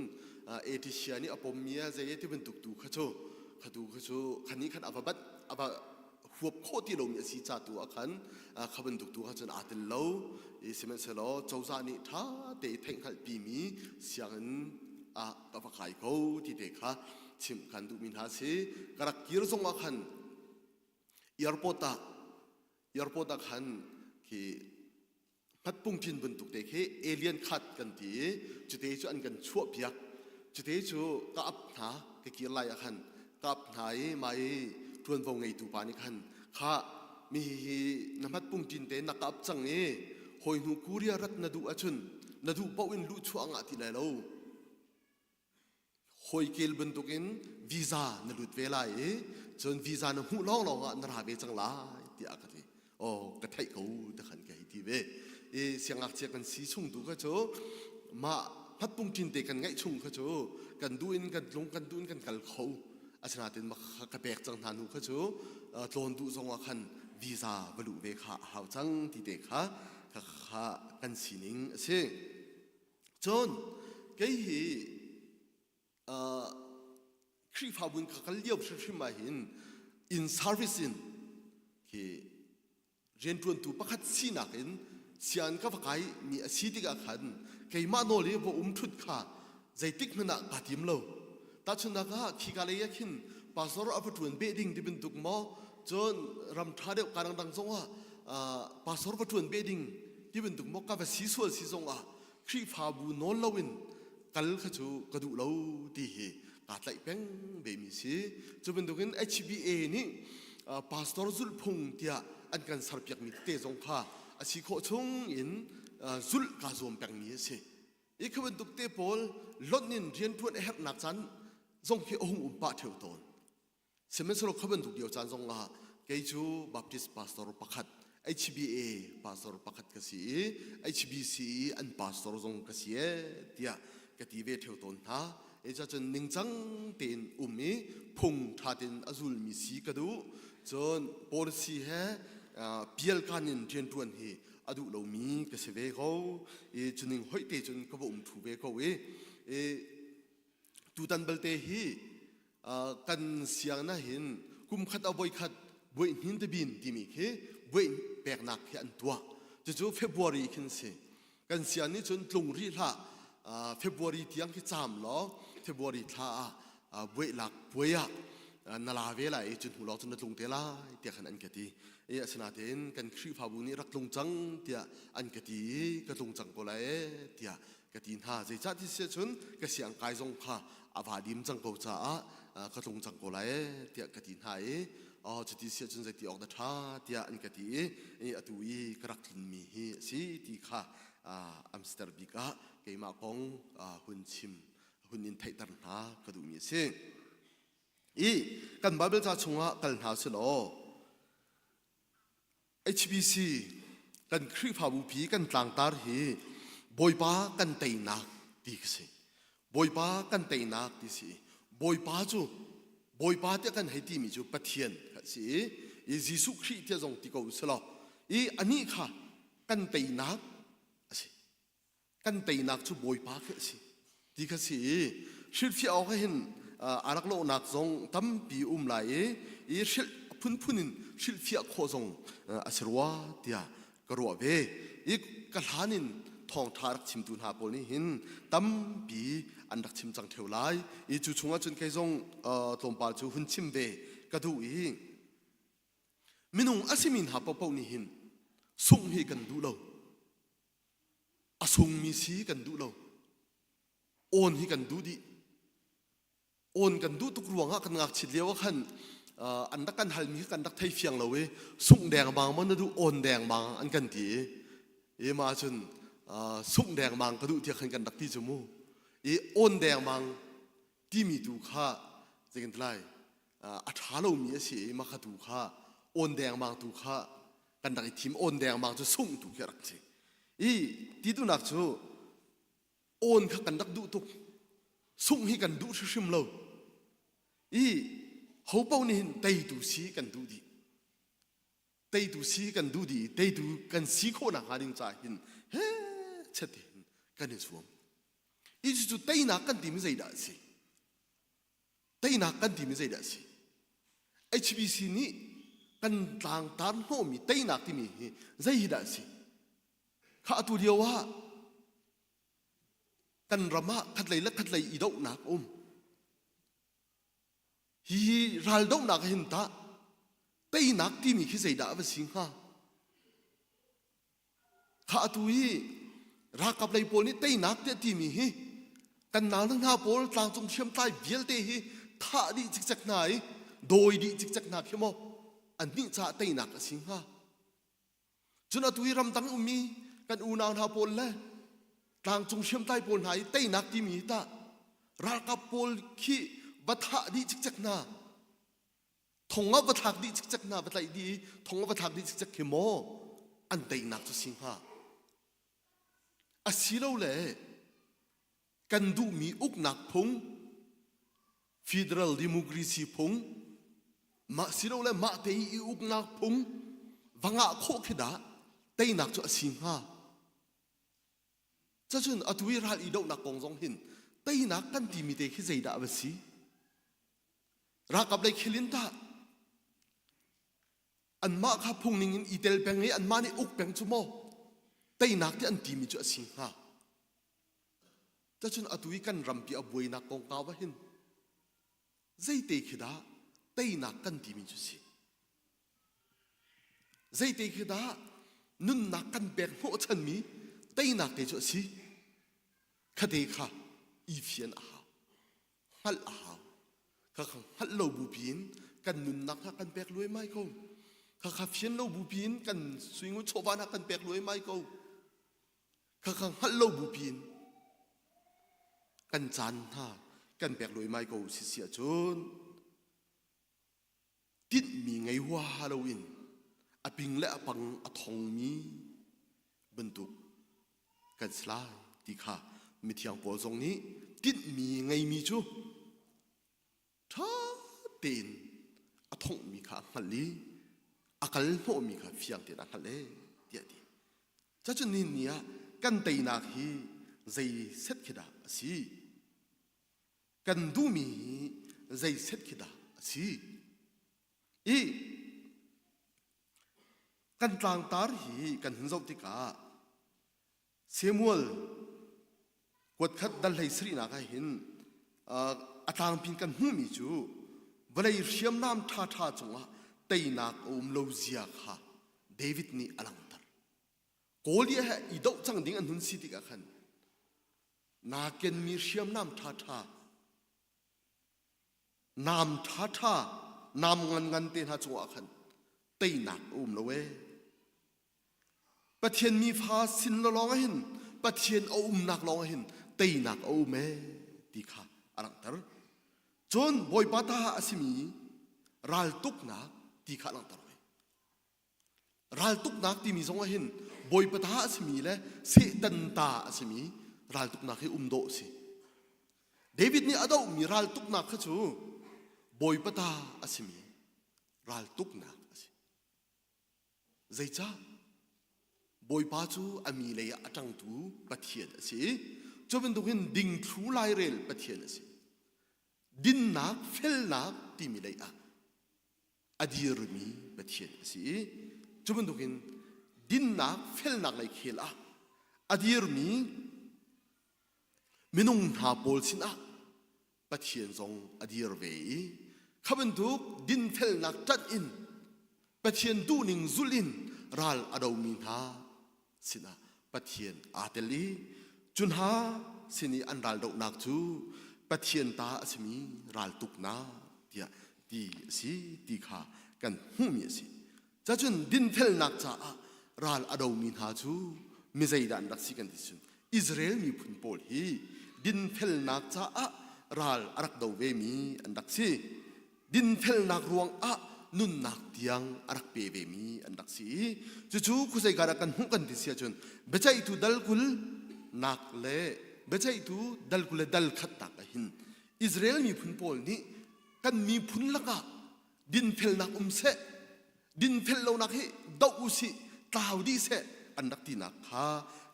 Asia nih a pommi a zei ti bantuk tu kha cu kha tu kha cu khan nih khan a va bat a va huap khawh ti lomi a si ca tu ah khan kha bantuk tu kha cun aa tel lo i sihmanhsehlaw cozah nih ṭha te i theihhngalhpimi sianginn ah ka va kai ko ti te kha chimh kan duhmi hna si. Ka rak kir zong ah khan airport ah airport ah khan khi hmatpungṭin bantuk te khi alien khat kan ti i cute cu an kan chuah piak. Cute cu ka ap hna ka kir lai ah khan ka ap hna i mah i ṭuanvo ngeitu pa nih khan kha mi hi na hmatpungṭin te na ka ap cang i hawi hnu Korea rat na duh ahcun na duh paoh in luhchuah ngah ti lai lo hawikel bantukin visa na lut ve lai i. Cun visa na hmuh lawnglawng ah na ra ve cang lai tiah ka ti. Aw ka theih ko ti khan ka hei ti ve. I siangngakchia kan si chung tu kha cu mah hmatpungṭin te kan ngeih chung kha cu kan duh in kan tlung kan duh in kan kal kho. Asinain mah kha ka pek cang hna hnu kha cu tlawn duh zong ah khan visa va luh ve kha a hau cang ti te kha kha kan sining a si. Cun kei hi uh, Khrihfabu in ka kal lio hrimhrim ah hin in service in khi rianṭuantu pakhat sinak in sian ka va kai mi a si tikah khan keimah nawl i va um ṭhut kha zeitik hmanh ah kaa tim lo. Tahchunhnak ah khika lei ah khin pastor a va ṭuan beh ding ti bantuk maw cun ram ṭha deuh ka dangdang zongah pastor va ṭuan beh ding ti bantuk maw ka va si sual si zongah Khrihfabu nawl loin kal kha cu ka duh lo ti hi kaa tlaih peng ve mi si. Cu bantukin HBA nih pastor zulhphung tiah an kan serpiakmi tete zong kha a si khawh chung in zulh kaa zuam pengmi a si. I kha bantuk te pawl lonh in rianṭuan a herhnak caan zong khi a hung um pah ṭheo tawn. Sihmanhsehlaw kha bantuk lio caan zong ah kei cu Baptist pastor pakhat HBA pastor pakhat ka si i HBC i an pastor zong ka si e tiah ka ti ve ṭheo tawn hna. E cun ningcang tein um i phung ṭha tein a zulmi si ka duh. Cun policy he pialkan in rianṭuan hi a duh lomi ka si ve ko. I cuning hoih te cun ka va um ṭhu ve ko i, i tutan balte hi kan siangna hin kum khat a voi khat buai hnin te bin timi khi buai peknak khi an tuah. Cucu February khin si. Kan sian nih cun tlung rih hlah February tiang khi caam law February thla ah buai lak puai ah na la ve lai i cun hnu lawng cun na tlung te lai tiah khan an ka ti. I asinain kan Khrihfabu nih rak tlung cang tiah an ka ti i ka tlung cang ko lai e tiah ka ti hna. Zeicah ti si ahcun ka siang kai zong kha a va dim cang ko caah ka tlung cang ko lai tiah ka ti hna i oh cuti si ahcun zeiti awk dah ṭha tiah an ka ti i atu i ka rak tlunmi hi a si ti kha Amster bik ah keimah kong hun chim hun in theihter hna ka duhmi a si. I kan Bible ca chungah kal hna selaw HBC kan Khrihfabu pi kan tlangtar hi Bawipa kan teinak ti ka si. Bawipa kan teinak ti si. Bawipa cu Bawipa tiah kan hei timi cu Pathian kha si i i Jesuh Khrih tiah zong ti ko selaw i anih kha kan teinak a si. Kan teinak cu Bawipa khi a si ti kha si i hrilhfiah awk hin a rak lawhnak zong tampi um lai i i hrilh phunphun in hrilhfiah khawh zong a si rua tiah ka ruah ve. I ka hlan in thawngṭha rak chimtu hna pawl nih hin tampi an rak chim cang ṭheo lai i cu chungah cun kei zong tlawmpal cu hun chim ve ka duh i minung a simi hna paohpaoh nih hin sungh hi kan duh lo. A sungmi si kan duh lo. Awn hi kan duh dih. Awn kan duh tuk ruangah kan ngakchit lio ah khan an rak kan halmi kha kan rak thei fiang lo i sungh dengmang maw na duh awn dengmang an kan ti i i mah cun sungh dengmang ka duh tiah khan kan rak ti cu mu. I awn dengmang timi tu kha zeikan ti lai a ṭha lomi a si i mah kha tu kha awn dengmang tu kha kan rak i thim awn dengmang cu sungh tu khi a rak si i ti duhnak cu awn kha kan rak duh tuk sungh hi kan duh hrimhrim lo i ho paoh nih hin teitu si kan duh dih teitu si kan duh dih teitu kan si khawh nakhnga ding caah hin he chet hin kan i zuam i cucu teinak kan timi zeidah a si Teinak kan timi zeidah a si? HBC nih kan tlangtar hnawhmi teinak timi hi zei hi dah a si? Kha atu lio ah kan ram ah khatlei le khatlei i dohnak um. Hi raldohnak hin tah teinak timi khi zeidah a va si hnga? Kha atu i ralkap lei pawl nih teinak tiah timi hi kan nau le hna pawl tlangcung hriamtlai vialte hi thah dih cikcek hna i dawi dih cikcek hna khi maw annih caah teinak a si hnga. Cun atu i ramdang ummi kan unau hna pawl le tlangcung hriamtlai pawl hna i teinak timi hi tah ralkap pawl khi va thah dih cikcek hna. Thong ah va thlak dih cikcek hna va tlaih dih i thong ah va thlak dih cikcek khi maw an teinak cu si hnga? Asilole kan duhmi uknak phung federal democracy phung mah silole mah te i uknak phung va ngah khawh khi dah teinak cu a si hnga? Cacun atu i ral i dohnak kong zong hin teinak kan timi te khi zeidah va si? Ralkap lei khil in tah anmah kha phung ning in i tel peng i anmah nih uk peng cu maw teinak ti an timi cu a si hnga? Cacun atu i kan rampi a buainak kongkau ah hin zeite khi dah teinak kan timi cu si? Zeite khi dah nunnak kan pek hnawhchanmi teinak te cu a si? Khate kha i fian a hau. Hngalh a hau. Kha kha hngalh lo bupi in kan nunnak kha kan pek luaimai ko. Kha kha fian lo bupi in kan suingun chawva hna kan pek luaimai ko. Kha kha hngalh lo bupi in kan caan hna kan pek luaimai ko si si ahcun tinhmi ngei huaha loin a ping le a pang a thongmi bantuk kan si lai ti kha mithiang Paul zong nih tinhmi ngeimi cu ṭha tein a thonghmi kha a hngalh i a kal hnawhmi kha fiang tein a hngalh ee tiah a ti. Cacun nihin ni ah kan teinak hi zei set khi dah a si? Kan duhmi hi zei set khi dah a si? I kan tlangtar hi kan hun zoh tikah Samuel kuatkhat dal hlei sarihnak ah hin a tlangpin kan hmuhmi cu vawlei hriamnam ṭhaṭha cungah teinak a um lo zia kha David nih a langhter. Goliath he i doh cang ding an hun si tikah khan naa kenmi hriamnam ṭhaṭha nam ṭhaṭha nam nganngan te hna cungah khan teinak a um lo ee. Pathian mi fa sin lawng ah hin Pathian a umnak lawng ah hin teinak a um ee ti kha a langhter. Cun Bawipa ta a simi raltuknak ti kha a langhter ve. Raltuknak timi zong ah hin Bawipa ta a simi le Satan ta a simi raltuknak hi um dawh a si. David nih a dohmi raltuknak kha cu Bawipa ta a simi raltuknak a si. Zeicah? Bawipa cu a mi lei ah a ṭangtu Pathian a si. Cu bantukin dingthlu lairel Pathian a si. Dinnak, felnak timi lei ah a dirmi Pathian a si i cu bantukin dinnak felnak lei khel ah a dirmi minung hna pawl sinah Pathian zong a dir ve i kha bantuk dinfelnak ṭanh in Pathian duhning zulh in ral a domi hna sinah Pathian aa tel i cu hna sin i an raldohnak cu Pathian ta a simi raltuknak tiah ti a si ti kha kan hmuhmi a si. Cacun dinfelnak caah ral a domi hna cu mi zeidah an rak si kan ti cun Israel miphun pawl hi dinfelnak caah ral a rak do vemi an rak si. Dinfelnak ruangah nunnak tiang a rak pe vemi an rak si i cucu khuazei dah kan hmuh kan ti si ahcun biaceihtu dal 20 nak le biaceihtu dal 20 le dal khatnak ah hin Israel miphun pawl nih kan miphun lakah dinfelnak um seh dinfel lonak hi doh u sih tlau dih seh an rak tinak kha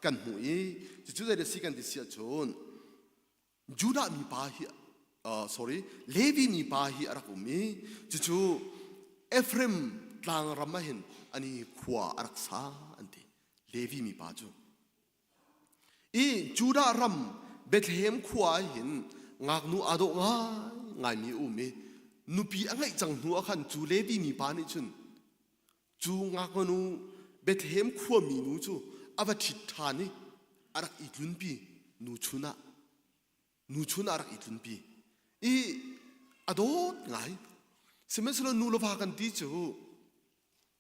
kan hmuh i cucu zei si kan ti si ahcun Judah mipa hi uh, sorry Levi mipa hi a rak um i cucu Ephraim tlangram ah hin ani khua a rak sa an ti Levi mipa cu I Judah ram Bethlehem khua ah hin ngaknu aa dawh ngaingaimi a um i nupi a ngeih cang hnu ah khan cu Levi mipa nih cun cu ngaknu Bethlehem khuami nu cu a va ṭhit ṭhan i a rak i tlunpi nu chun ah nu chun ah a rak i tlunpi i a dawt ngai sihmanhsehlaw nu le va kan ti cu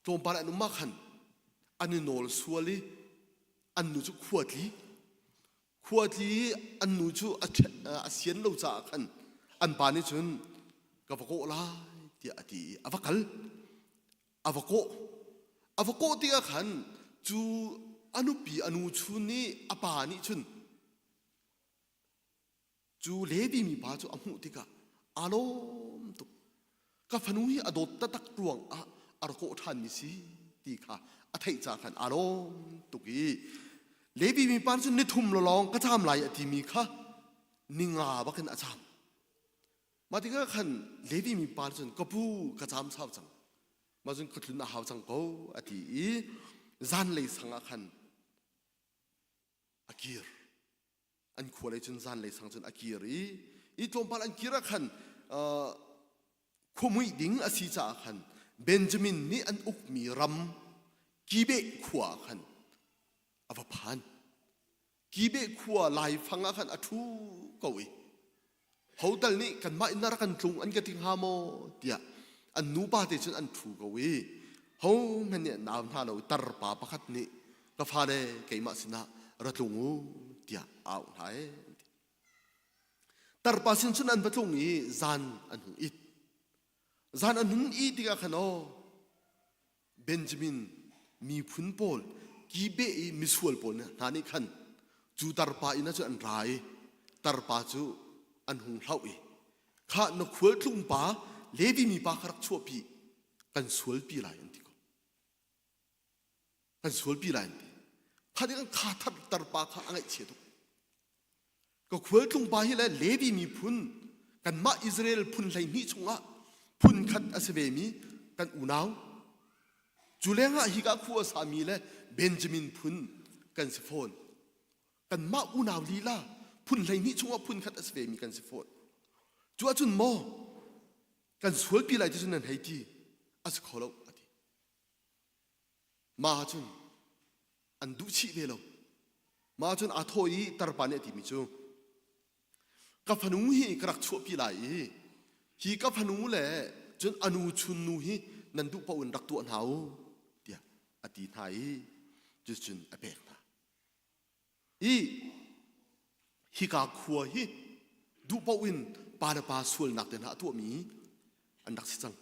tlawmpal an um ah khan an i nawl sual i an nu cu khua tli khua tli i an nu cu a sian lo caah khan an pa nih cun ka va kawh lai. tiah a ti i a va kal. A va kawh. A va kawh tikah khan cu a nupi a nu chun nih a pa nih cun Cu Levi mipa cu a hmuh tikah aa lawm tuk. Ka fanu hi a dawt taktak ruang ah a ra kawh ṭhanmi si ti kha a theih caah khan aa lawm tuk i Levi mipa cu nithum lawng ka caam lai a timi kha ninga bakin a caam. Mah tikah khan Levi mipa cun ka pu ka caam sau cang. Mah cun ka tlun a hau cang ko a ti i zanlei sang ah khan a kir. An khua lei cun zanlei sang cun a kir i i tlawmpal an kir ah khan khuamuih ding a si caah khan Benjamin nih an ukmi ram Kibeh khua ah khan a va phan. Kibeh khua laifang ah khan a ṭhu ko i hotel nih kanmah inn ah rak kan tlung an ka ti hnga maw tiah an nupa te cun an ṭhu ko i hohmanh nih an au hna lo tarpa pakhat nih ka fale keimah sinah ra tlung u tiah a auh hna ee tarpa sin cun an va tlung i zan an hung it zan an hun ih tikah khan aw Benjamin miphun pawl Gibe i misual pawl hna nih khan cu tarpa inn ah cun an ra i tarpa cu an hung hlauh i kha na khualtlung pa Levi mipa kha rak chuahpi kan sualpi lai an ti ko kan sualpi lai an ti kha nih kha thar tarpa kha a ngaihchia tuk Ka khualtlung pa hi le Levi miphun kanmah Israel phun 12 chungah phun khat a si vemi kan unau. Cu lengah hika khua a sami le Benjamin phun kan si fawn. Kanmah unau lila phun 12 chungah phun khat a si vemi kan si fawn. Cu ahcun maw kan sualpi lai ti cun nan hei ti a si kho lo a ti. Mah cun an duh chih ve lo. Mah cun aa thawh i tarpa nih a timi cu ka fanu hi ka rak chuahpi lai i hi ka fanu le cun a nu chunnu hi nan duh paoh in rak tuah hna u tiah a ti hna i cucun a pek hna. I hika khua hi duh paoh in pa le pa sualnak te hna a tuahmi an rak si cang.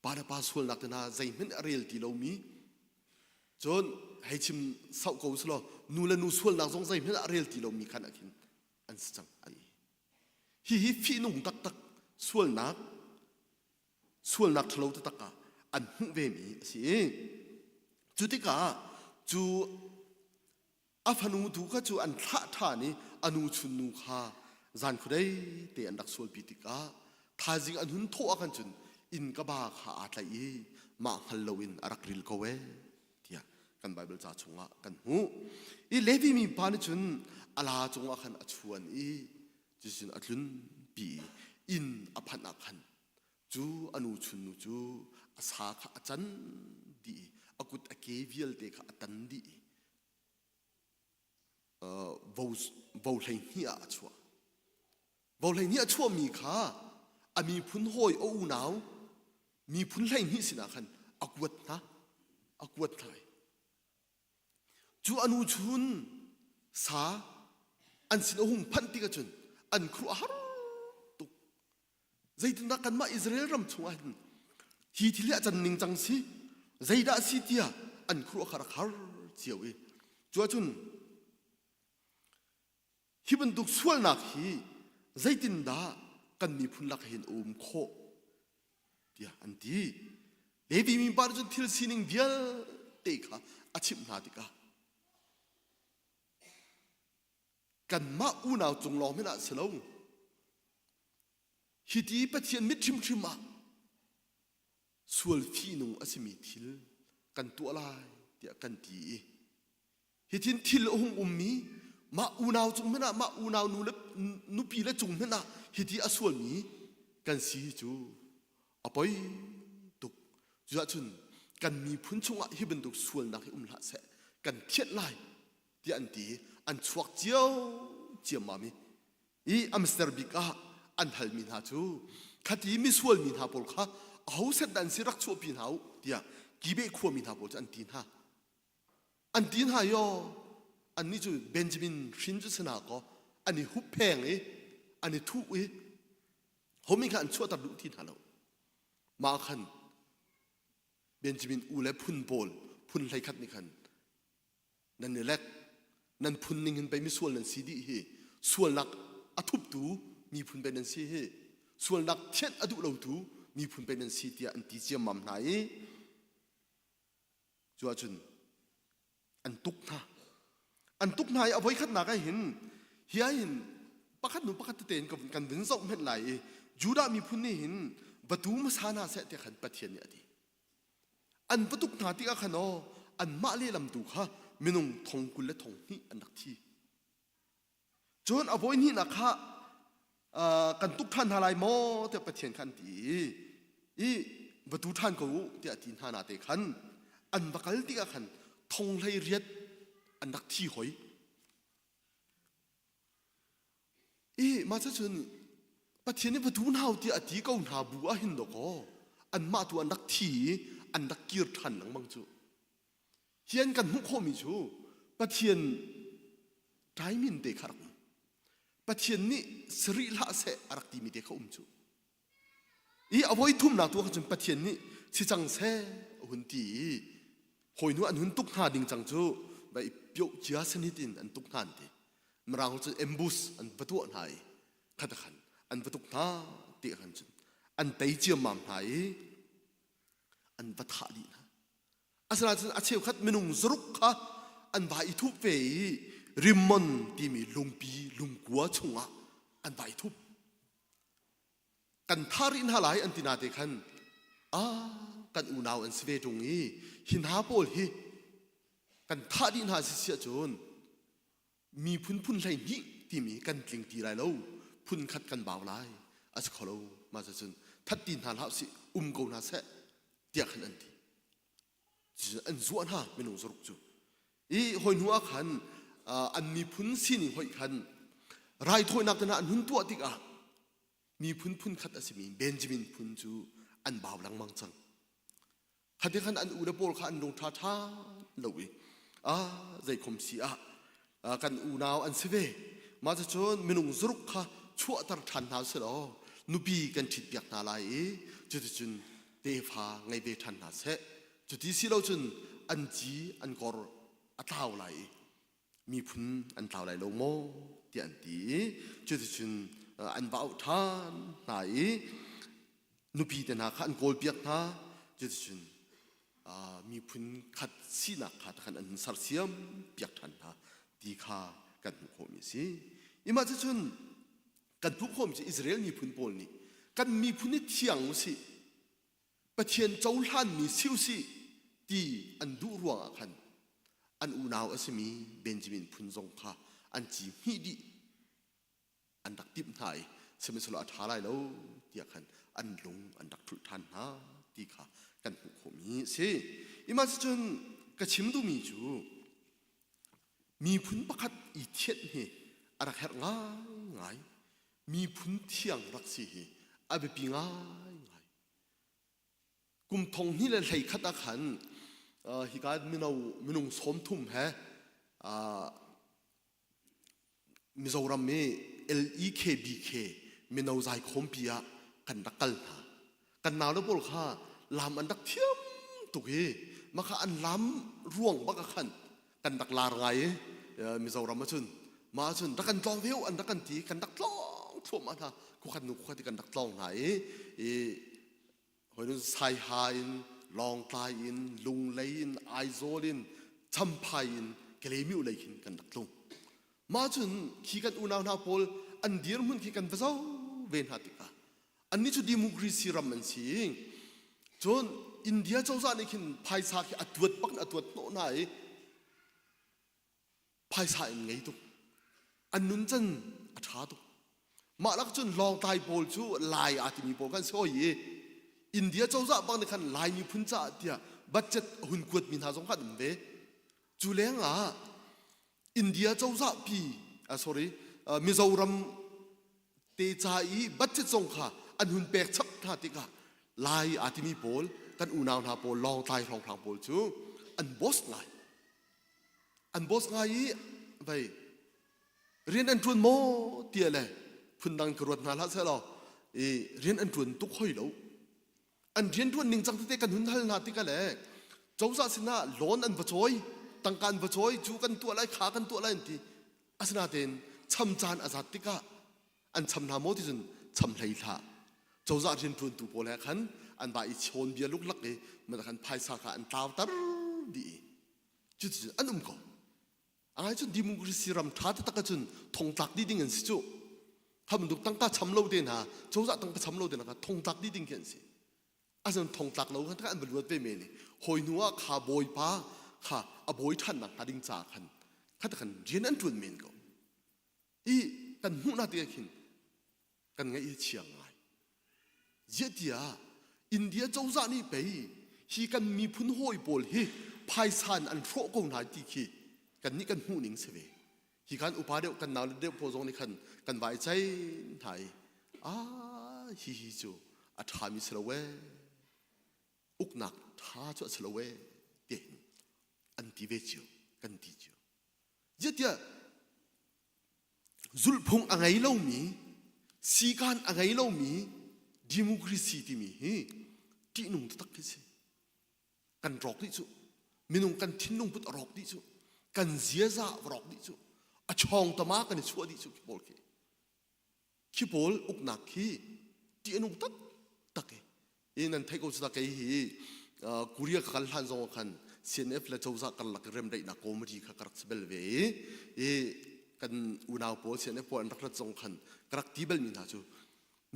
Pa le pa sualnak te hna zeihmanh a rel ti lomi cun hei chim sauh ko selaw nu le nu sualnak zong zeihmanh a rel ti lomi khan ah khin an si cang an hi hi fihnung taktak sualnak sualnak ṭhalo taktak ah an hmuh vemi a si i cu tikah cu A fanu tu kha cu an thlah ṭhan i a nu chunnu kha zan khuadei te an rak sualpi tikah thaizing an hun thawh ah khan cun inn ka ba kha aa tlaih i mah hngal loin a rak ril ko ee tiah kan Baibal ca chungah kan hmuh. I Levi mi pa nih cun a la cungah khan a chuan i cucun a tlunpi i inn a phanh ah khan cu a nu chunnu cu a sa kha a can dih i a kut a ke vialte kha a tan dih i vo vo 12 ah a chuah. Vo 12 a chuahmi kha a miphun hawi a unau miphun 12 sinah khan a kuat hna a kuat hna i cu a nu chun sa an sin a hung phanh tikah cun an khuaruah har tuk Zeitindah kanmah Israel ram chungah hin hi thil hi a can ning cang si zeidah si tiah an khuaruah kha rak har cio i cu ahcun hi bantuk sualnak hi zeitindah kan miphun lak hin a um khawh tiah an ti. Levi mi pa cun thil sining vialte kha a chimh hna tikah kanmah unau cung lawng hmanh ah si lo hiti Pathian mit hrimhrim ah sual fihnung a simi thil kan tuah lai tiah kan ti i hitin thil a hung ummi mah unau cung hmanh ah mah unau nu le nupi le cung hmanh ah hiti a sualmi kan si cu a poi tuk cuahcun kan miphun chungah hi bantuk sualnak hi um hlah seh kan thianh lai tiah an ti an chuak cio ciammam i i Amster bik ah an halmi hna cu khati misual mi hna pawl kha aho set dah an si rak chuahpi hna u tiah Gibe khuami hna pawl cu an ti hna an ti hna yo annih cu Benjamin hrin cu si hna kaw an i huppheng i an i thuh i homi kha an chuahter duh ti hna lo. Mah khan Benjamin u le phun pawl phun 11 nih khan nan i lek nan phun ning hin pei misual nan si dih hi sualnak a thuptu miphun pei nan si hi sualnak thianh a duh lotu miphun pei nan si tiah an ti ciammam hna i cu ahcun an tuk hna an tuk hna i a voikhatnak ah hin hi ah hin pakhat hnu pakhat tete in kan vun zoh hmenh lai i Judah miphun nih hin va tu hmasa hna seh tiah khan Pathian nih a ti an va tuk hna tikah khan aw anmah lehlam tu kha minung thong 20 le thong hnih an rak thi Cun a voi hnihnak kha kan tuk ṭhan hna lai maw tiah Pathian kha an ti i, i va tu ṭhan ko u tiah a ti hna nate khan an va kal tikah khan thong 18 an rak thi hoi. I mah cun Pathian nih va tu hna u tiah a ti ko hna bu ah hin dawkaw anmah tu an rak thi i an rak kir ṭhan lengmang cu. Hi an kan hmuh khawhmi cu Pathian taimin te kha rak um. Pathian nih sarih hlah seh a rak timi te kha um cu. I a voi thumnak tu ah cun Pathian nih si cang seh a hun ti i hawinu an hun tuk hna ding cang cu vai pioh cia sanit in an tuk hna an ti. Mirang cun ambush an va tuah hna i khat khan an va tuk hna ti khan cun an tei ciammam hna i an va thah dih hna. Asinain a cheukhat minung zaruk kha an va i thup ve i Rimmon timi lungpi lungkua chungah an va i thup. Kan tha rih hna lai an ti nate khan a kan unau an si ve ṭung i hi hna pawl hi kan thah dih hna si si ahcun miphun phun 12 timi kan tling ti lai lo phun khat kan bau lai a si kho lo mah cun that ti hna hlah sih um ko hna seh tiah khan an ti an zuah hna minung zaruk cu i hoi hnu ah khan an miphun sining hoih khan raithawinak te hna an hun tuah tikah miphun phun khat a simi Benjamin phun cu an bau lengmang cang Khati khan an ule pawl kha an lung ṭha ṭha lo i a zeikhom si ah kan unau an si ve mah cucun minung zaruk kha chuahter ṭhan hna usih law nupi kan ṭhitpiak hna lai i cuticun tefa ngei ve ṭhan hna seh cuti si lo cun an ci an kor a tlau lai i miphun an tlau lai lo maw tiah an ti i cuticun an va auh ṭhan hna i nupi te hna kha an kawlpiak hna cuticun miphun khat sinak kha khan an sersiam piak ṭhan hna ti kha kan hmuh khawhmi a si. Imah cucun kan hmuh khawhmi cu Israel miphun pawl nih kan miphun hi thiang usih Pathian cohlanmi si usih ti an duh ruangah khan an unau a simi Benjamin phun zong kha an ci hmih dih an rak timh hna i sihmanhsehlaw a ṭha lai lo tiah khan an lung an rak ṭhulh ṭhan hna ti kha kan hmuh khawhmi a si. Imah cun ka chim duhmi cu miphun pakhat i thianh hi a rak herh ngaingai. Miphun thiang rak si hi a biapi ngaingai. Kum thong hnih le 11 ah khan hika mino minung 30 he Mizoram i LEKBK mino zaikhawmpi ah kan rak kal hna. Kan naule pawl kha lam an rak thiam tuk i mah kha an lam ruang bak ah khan kan rak lar ngai i Mizoram ahcun mah ahcun rak kan tlawng ve u an rak kan ti kan rak tlawng thluahmah hna khuakhat nu khuakhat i kan rak tlawng hna i i Hoi Saiha in, Lawngtlai in, Lunglei in, Aizawl in, Champhai in, Kalemiu lei khin kan rak tlung. Mah cun khi kan unau hna pawl an dirhmun khi kan va zoh ve hna tikah annih cu democracy ram an si. Cun India cozah nih khin phaisa khi a tuat bak in a tuat hnawh hna i phaisa in ngei tuk an nuncan a ṭha tuk mah lak cun lawngtlai pawl cu lai aa timi pawl kan si hoi i India cozah bang nih khan Lai miphun caah tiah budget a hun kuatmi hna zong khan um ve cu leng ah India cozah pi uh, sorry uh, Mizoram te ca i budget zong kha an hun pek chap hna tikah Lai aa timi pawl kan unau hna pawl Lawngtlai hrawnghrang pawl cu an boss ngai An boss ngai i vei rian an ṭuan maw tiah le phundang ka ruat hna hlah seh law i rian an ṭuan tuk hoi lo. An rianṭuan ningcang tete kan hun hal hna tikah le cozah sinah loan an va cawi, tangka an va cawi, cu kan tuah lai, kha kan tuah lai an ti. Asinain cham caan a zat tikah an cham hna maw ti cun cham hlei hlah. Cozah rianṭuantu pawl he khan an va i chawn bia luklak i mana khan phaisa kha an tlauter dih i cuticun an um ko. Angai cun democracy ram ṭha taktak ahcun thongtlak dih ding an si cu. Kha bantuk tangka cham lo te hna, cozah tangka cham lo te hna kha thongtlak dih ding khi an si. Azan thongtlak lo khan an va luat ve men i hawi hnu ah kha bawipa kha a bawi ṭhannak hnga ding ca khan kha khan rian an ṭuan men ko. I kan hmuh na tikah khin kan ngaih hi chia ngai. Ziah tiah India cozah nih pei hi kan miphun hawi pawl hi phaisa in an hrawh ko hna ti khi kan nih kan hmuh ning si ve. Hi khan upa deuh kan nau deuh pawl zong nih khan kan vai chai hna i ah hi hi cu a ṭhami si lo ee uknak ṭha cu a si lo ee tihin an ti ve cio kan ti cio. Ziah tiah zulhphung a ngei lomi sikaan a ngei lomi democracy timi hi ṭihnung taktak khi si. Kan rawk dih cu. Minung kan thinlung put a rawk dih cu. Kan ziaza a rawk dih cu. A chawng tama kan i chuah dih cu khi pawl khi. Khi pawl uknak khi ṭih a nung taktak i i nan theih ko cu ta kei hi Korea ka kal hlan zong ah khan CNF le cozah karlak i remdaihnak committee kha ka rak si bel ve i i kan unau pawl CNF pawl an rak rat zong khan ka rak ti balmi hna cu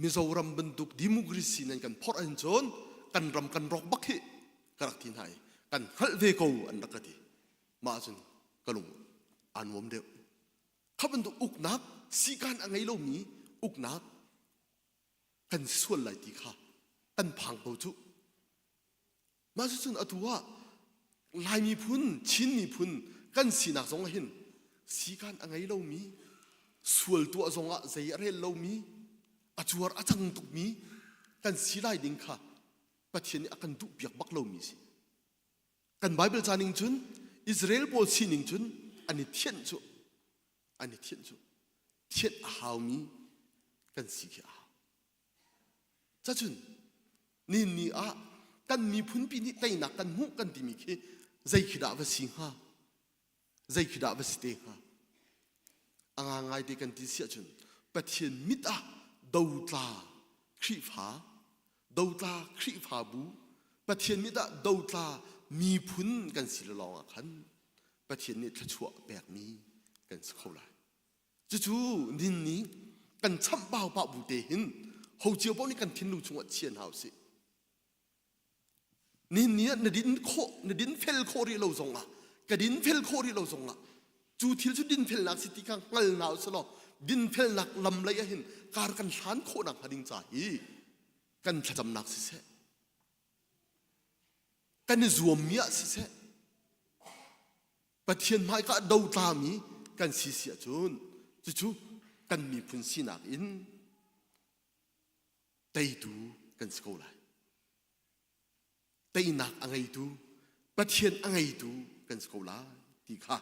Mizoram bantuk democracy nan kan phorh ahhin cun kan ram kan rawk bak hi ka rak ti hna i kan hngalh ve ko an rak ka ti mah cun ka lung aa nuam deuh kha bantuk uknak sikaan a ngei lomi uknak kan sual lai ti kha kan phang ko cu mah cucun atu ah Lai miphun Chin miphun kan sinak zong ah hin sikaan a ngei lomi sual tuah zong ah zei a rel lomi a cuar a cang tukmi kan si lai ding kha Pathian nih a kan duhpiak bak lomi si kan Bible ca ning cun Israel pawl sining cun an i thianh cu an i thianh cu thianh a haumi kan si khi a hau cacun ni ni ah kan miphunpi nih teinak kan hmuh kan timi khi zei khi dah va si hnga zei khi dah va si te hnga a ngangai te kan ti si ahcun Pathian mit ah dotla Khrihfa dotla Khrihfabu Pathian mit ah dotla miphun kan si le lawng ah khan Pathian nih thluachuah pekmi kan si kho lai. Cucu nin nih kan chamhbau pah bu te hin ho cio paoh nih kan thinlung chungah chia hna usih. Nihin ni ah na din khawh na din fel khawh rih lo zongah ka din fel khawh rih lo zongah cu thil cu dinfelnak si ti kha hngal hna usih law dinfelnak lam lei ah hin kar kan hlan khawhnak hnga ding ca hi kan thlacamnak siseh kan i zuammi ah siseh Pathian hmaika dotlami kan si si ahcun cucu kan miphun sinak in teitu kan si ko lai. Teinak a ngeitu, Pathian a ngeitu kan si ko lai ti kha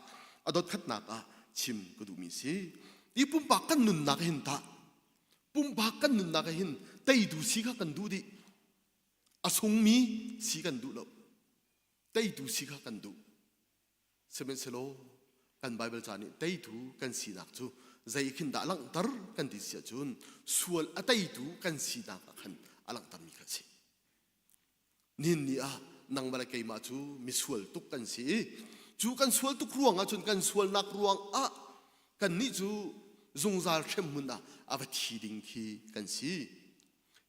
a dotkhatnak ah chim ka duhmi si. Ti pumpak kan nunnak hin tah pumpak kan nunnak hin teitu si kha kan duh dih. A sungmi si kan duh lo. Teitu si kha kan duh. Sihmanhsehlaw kan Baibal ca nih teitu kan sinak cu zei khin dah langhter kan ti si ahcun sual a teitu kan sinak ah khan a langhtermi kha a si. Nihin ni ah nangmah le keimah cu misual tuk kan si i cu kan sual tuk ruang ah cun kan sualnak ruang ah kannih cu zungzal hremhmun ah a va thi ding khi kan si.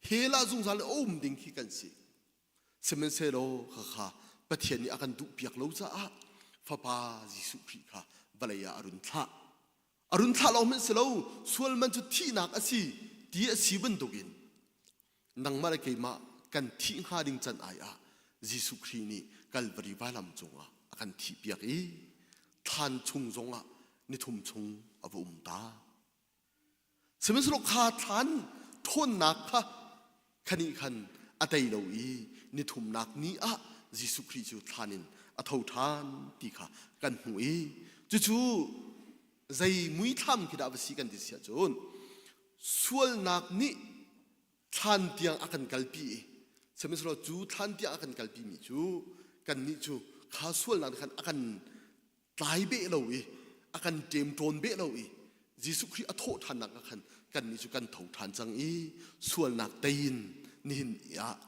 Hell ah zungzal a um ding khi kan si. Sihmanhsehlaw khakha Pathian nih a kan duhpiak lo caah Fapa Jesuh Khrih kha vawlei ah a run thlah. A run thlah lawng hmanh si lo, sual man cu thihnak a si ti a si bantukin nangmah le keimah kan thih hnga ding can ai ah Jesuh Khrih nih Kalvari vailam cungah a kan thihpiak i thlan chung zongah nithum chung a va um ta. Sihmanhsehlaw kha thlan ṭhawnnak kha khanih khan a tei lo i nithumnak ni ah Jesuh Khrih cu thlan in a tho ṭhan ti kha kan hmuh i cucu zei muithlam khi dah va si kan ti si ahcun sualnak nih thlan tiang a kan kalpi i. Sihmanhsehlaw cu thlan tiang a kan kalpi mi cu kannih cu kha sualnak khan a kan tlai beh lo i a kan ṭemṭawn beh lo i Jesuh Khrih a thawh ṭhannak ah khan kannih cu kan tho ṭhan cang i sualnak tei in nihin ah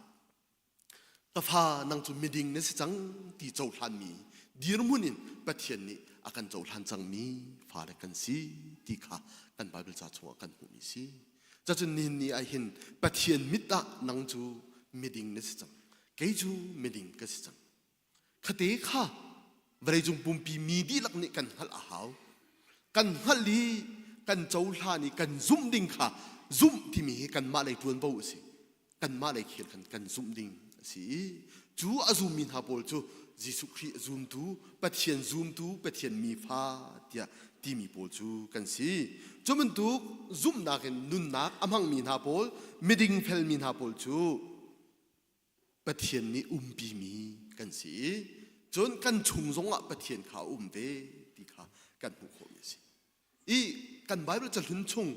ka fa nang cu miding na si cang ti cohlanmi dirhmun in Pathian nih a kan cohlan cangmi fale kan si ti kha kan Bible ca chungah kan hmuhmi si. Cacun nihin ni ah hin Pathian mit ah nang cu miding na si cang. Kei cu miding ka si cang. Khate kha vawleicung pumpi mi dihlak nih kan hngalh a hau. Kan hngalh i kan cohlan i kan zumh ding kha zumh timi hi kanmah lei ṭuanvo a si. Kanmah lei khel khan kan zumh ding a si i cu a zummi hna pawl cu Jesuh Khrih a zumtu, Pathian zumtu, Pathian mifa tiah timi pawl cu kan si. Cu bantuk zumhnak in nunnak a hmangmi hna pawl, miding felmi hna pawl cu Pathian nih umpimi kan si i cun kan chung zongah Pathian kha a um ve ti kha kan hmuh khawhmi a si. I kan Bible cahlun chung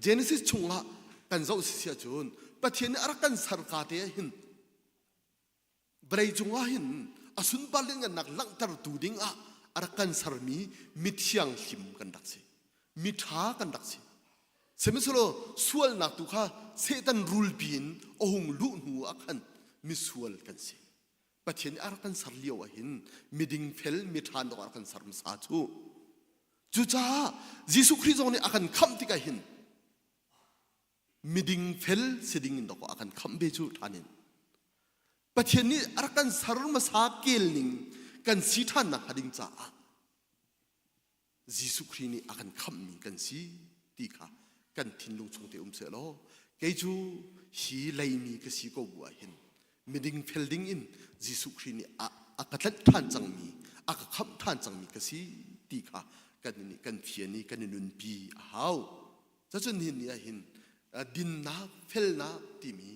Genesis chungah kan zoh si si ahcun Pathian nih a rak kan ser ka te ah hin vawlei cungah hin a sunpar lianngannak langhtertu ding ah a rak kan sermi mithianghlim kan rak si. Miṭha kan rak si. Sihmanhsehlaw sualnak tu kha Satan rulpi in a hung luh hnu ah khan misual kan si. Pathian nih a rak kan ser lio ah hin miding fel miṭha dawh a rak kan ser hmasa cu. Cucaah Jesuh Khrih zong nih a kan khamh tikah hin miding fel si ding in dawh a kan khamh ve cu ṭhan in. Pathian nih a rak kan ser hmasa kel ning kan si ṭhan nakhnga ding caah Jesuh Khrih nih a kan khamhmi kan si ti kha kan thinlung chung te um sehlaw kei cu hi leimi ka si ko bu ah hin miding fel ding in Jesuh Khrih nih a, a ka tlanh ṭhan cangmi a ka khamh ṭhan cangmi ka si ti kha kan nih kan fian i kan i nunpi a hau. Cacun nihin ni ah hin dinnak, felnak timi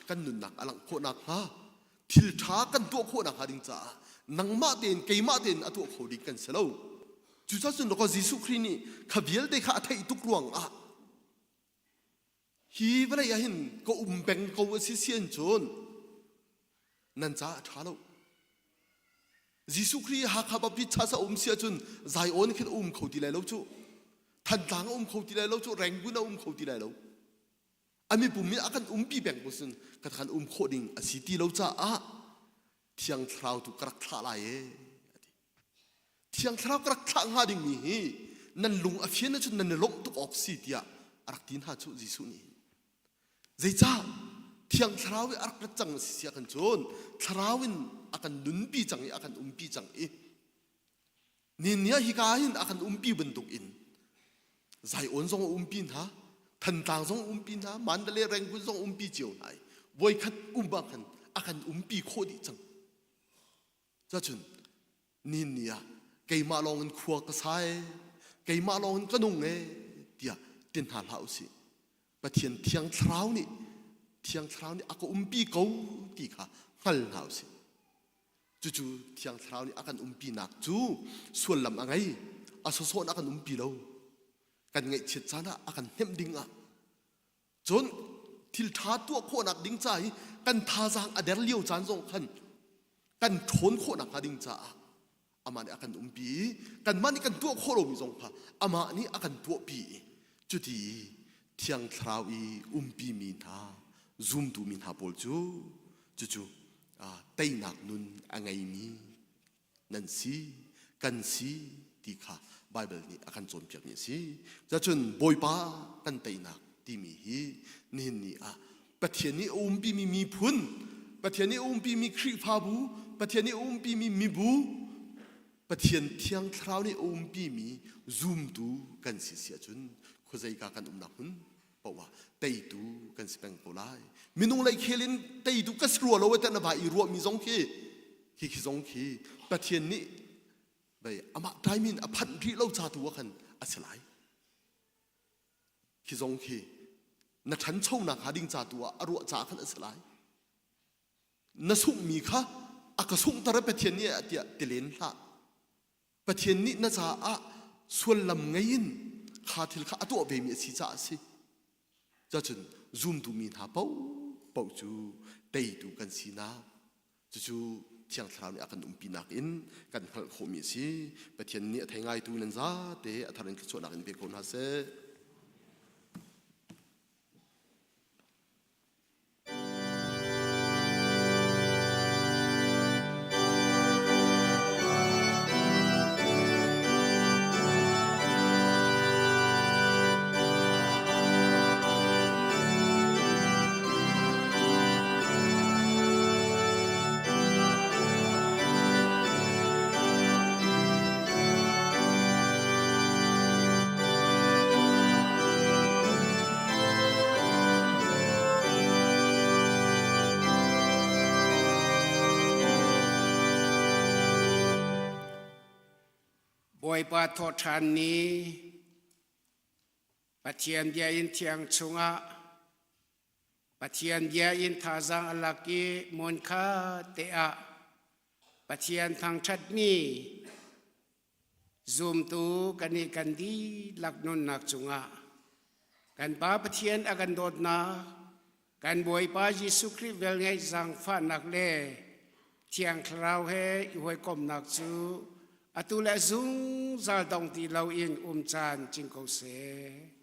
kan nunnak a langh khawh nakhnga thil ṭha kan tuah khawh nakhnga ding caah nangmah tein keimah tein a tuah kho ding kan si lo. Cucaah cun dawkaw Jesuh Khrih nih kha vialte kha a theih tuk ruangah hi vawlei ah hin ka um peng ko a si sian cun nan caah a ṭha lo. Jesuh Khrih Hakha Baptist Church a um si ahcun Zion khin a um kho ti lai lo cu. Thantlang a um kho ti lai lo cu. Rangoon a um kho ti lai lo. A mipum in a kan umpi peng bu sin ka kan um khawh ding a si ti lo caah Thiang Thlarau tu ka rak thlah lai ee a ti. Thiang Thlarau ka rak thlah hnga dingmi hi nan lung a fian ahcun nan i lawmh tuk awk si tiah a rak ti hna cu Jesuh nih. Zeicah Thiang Thlarau i a rak rat cang a si siah kan cun Thlarau in a kan nunpi cang i a kan umpi cang i ni ah hika hin a kan umpi bantuk in Zion zong a umpi hna Thantlang zong a umpi hna Mandalay Rangoon zong a umpi cio hna i voikhat um ah khan a kan umpi khawh dih cang Cacun nihin ni ah keimah lawng in khua ka sa ee keimah lawng in ka nung ee tiah ti hna hlah usih Pathian Thiang Thlarau nih Thiang Thlarau nih a ka umpi ko ti kha hngal hna usih cucu Thiang Thlarau nih a kan umpinak cu suallam a ngei a sawsawh in a kan umpi lo kan ngaihchiat caan ah a kan hnemh ding ah Cun thil ṭha tuah khawhnak ding ca hi kan thazaang a der lio caan zong khan kan ṭhawn khawhnak hnga ding caah amah nih a kan umpi i kanmah nih kan tuah khawh lomi zong kha amah nih a kan tuahpi i cuti Thiang Thlarau i umpimi hna zumtu mi hna pawl cu cucu teinak nun a ngeimi nan si kan si ti kha Baibal nih a kan cawnpiakmi a si. Cacun Bawipa kan teinak timi hi nihin ni ah Pathian nih a umpimi miphun, Pathian nih a umpimi Khrihfabu, Pathian nih a umpimi mibu, Pathian Thiang Thlarau nih a umpimi zumtu kan si si ahcun khuazeika kan umnak hmun paoh ah teitu kan si peng ko lai. Minung lei khel in teitu ka si rua lo e na vai i ruahmi zong khi khi khi zong khi Pathian nih vei amah time in a phanh rih lo ca tu ah khan a si lai. Khi zong khi na ṭhanchonak hnga ding ca tu ah a ruah ca khan a si lai. Na sunghmi kha a ka sunghter Pathian nih tiah ti len hlah. Pathian nih na caah suallam ngei in kha thil kha a tuah vemi a si caah a si. Cacun zumtu mi hna paoh. paoh cu teitu kan sinak cucu Thiang Thlarau nih a kan umpinak in kan hngalh khawhmi a si. Pathian nih a thei ngaitu nan zate a thar in thluachuahnak in pe ko hna seh. Bawipa thawhṭhan ni Pathian bia in thiang chungah Pathian bia in thazaang a lak i hmunkha te ah Pathian thangṭhatmi zumtu kan i kan dihlak nunnak cungah kan Pa Pathian a kan dawtnak kan Bawipa Jesuh Khrih velngeih zaangfahnak le Thiang Thlarau he i hawikomhnak cu atu le zungzal dong ti loin um caan cing ko seh.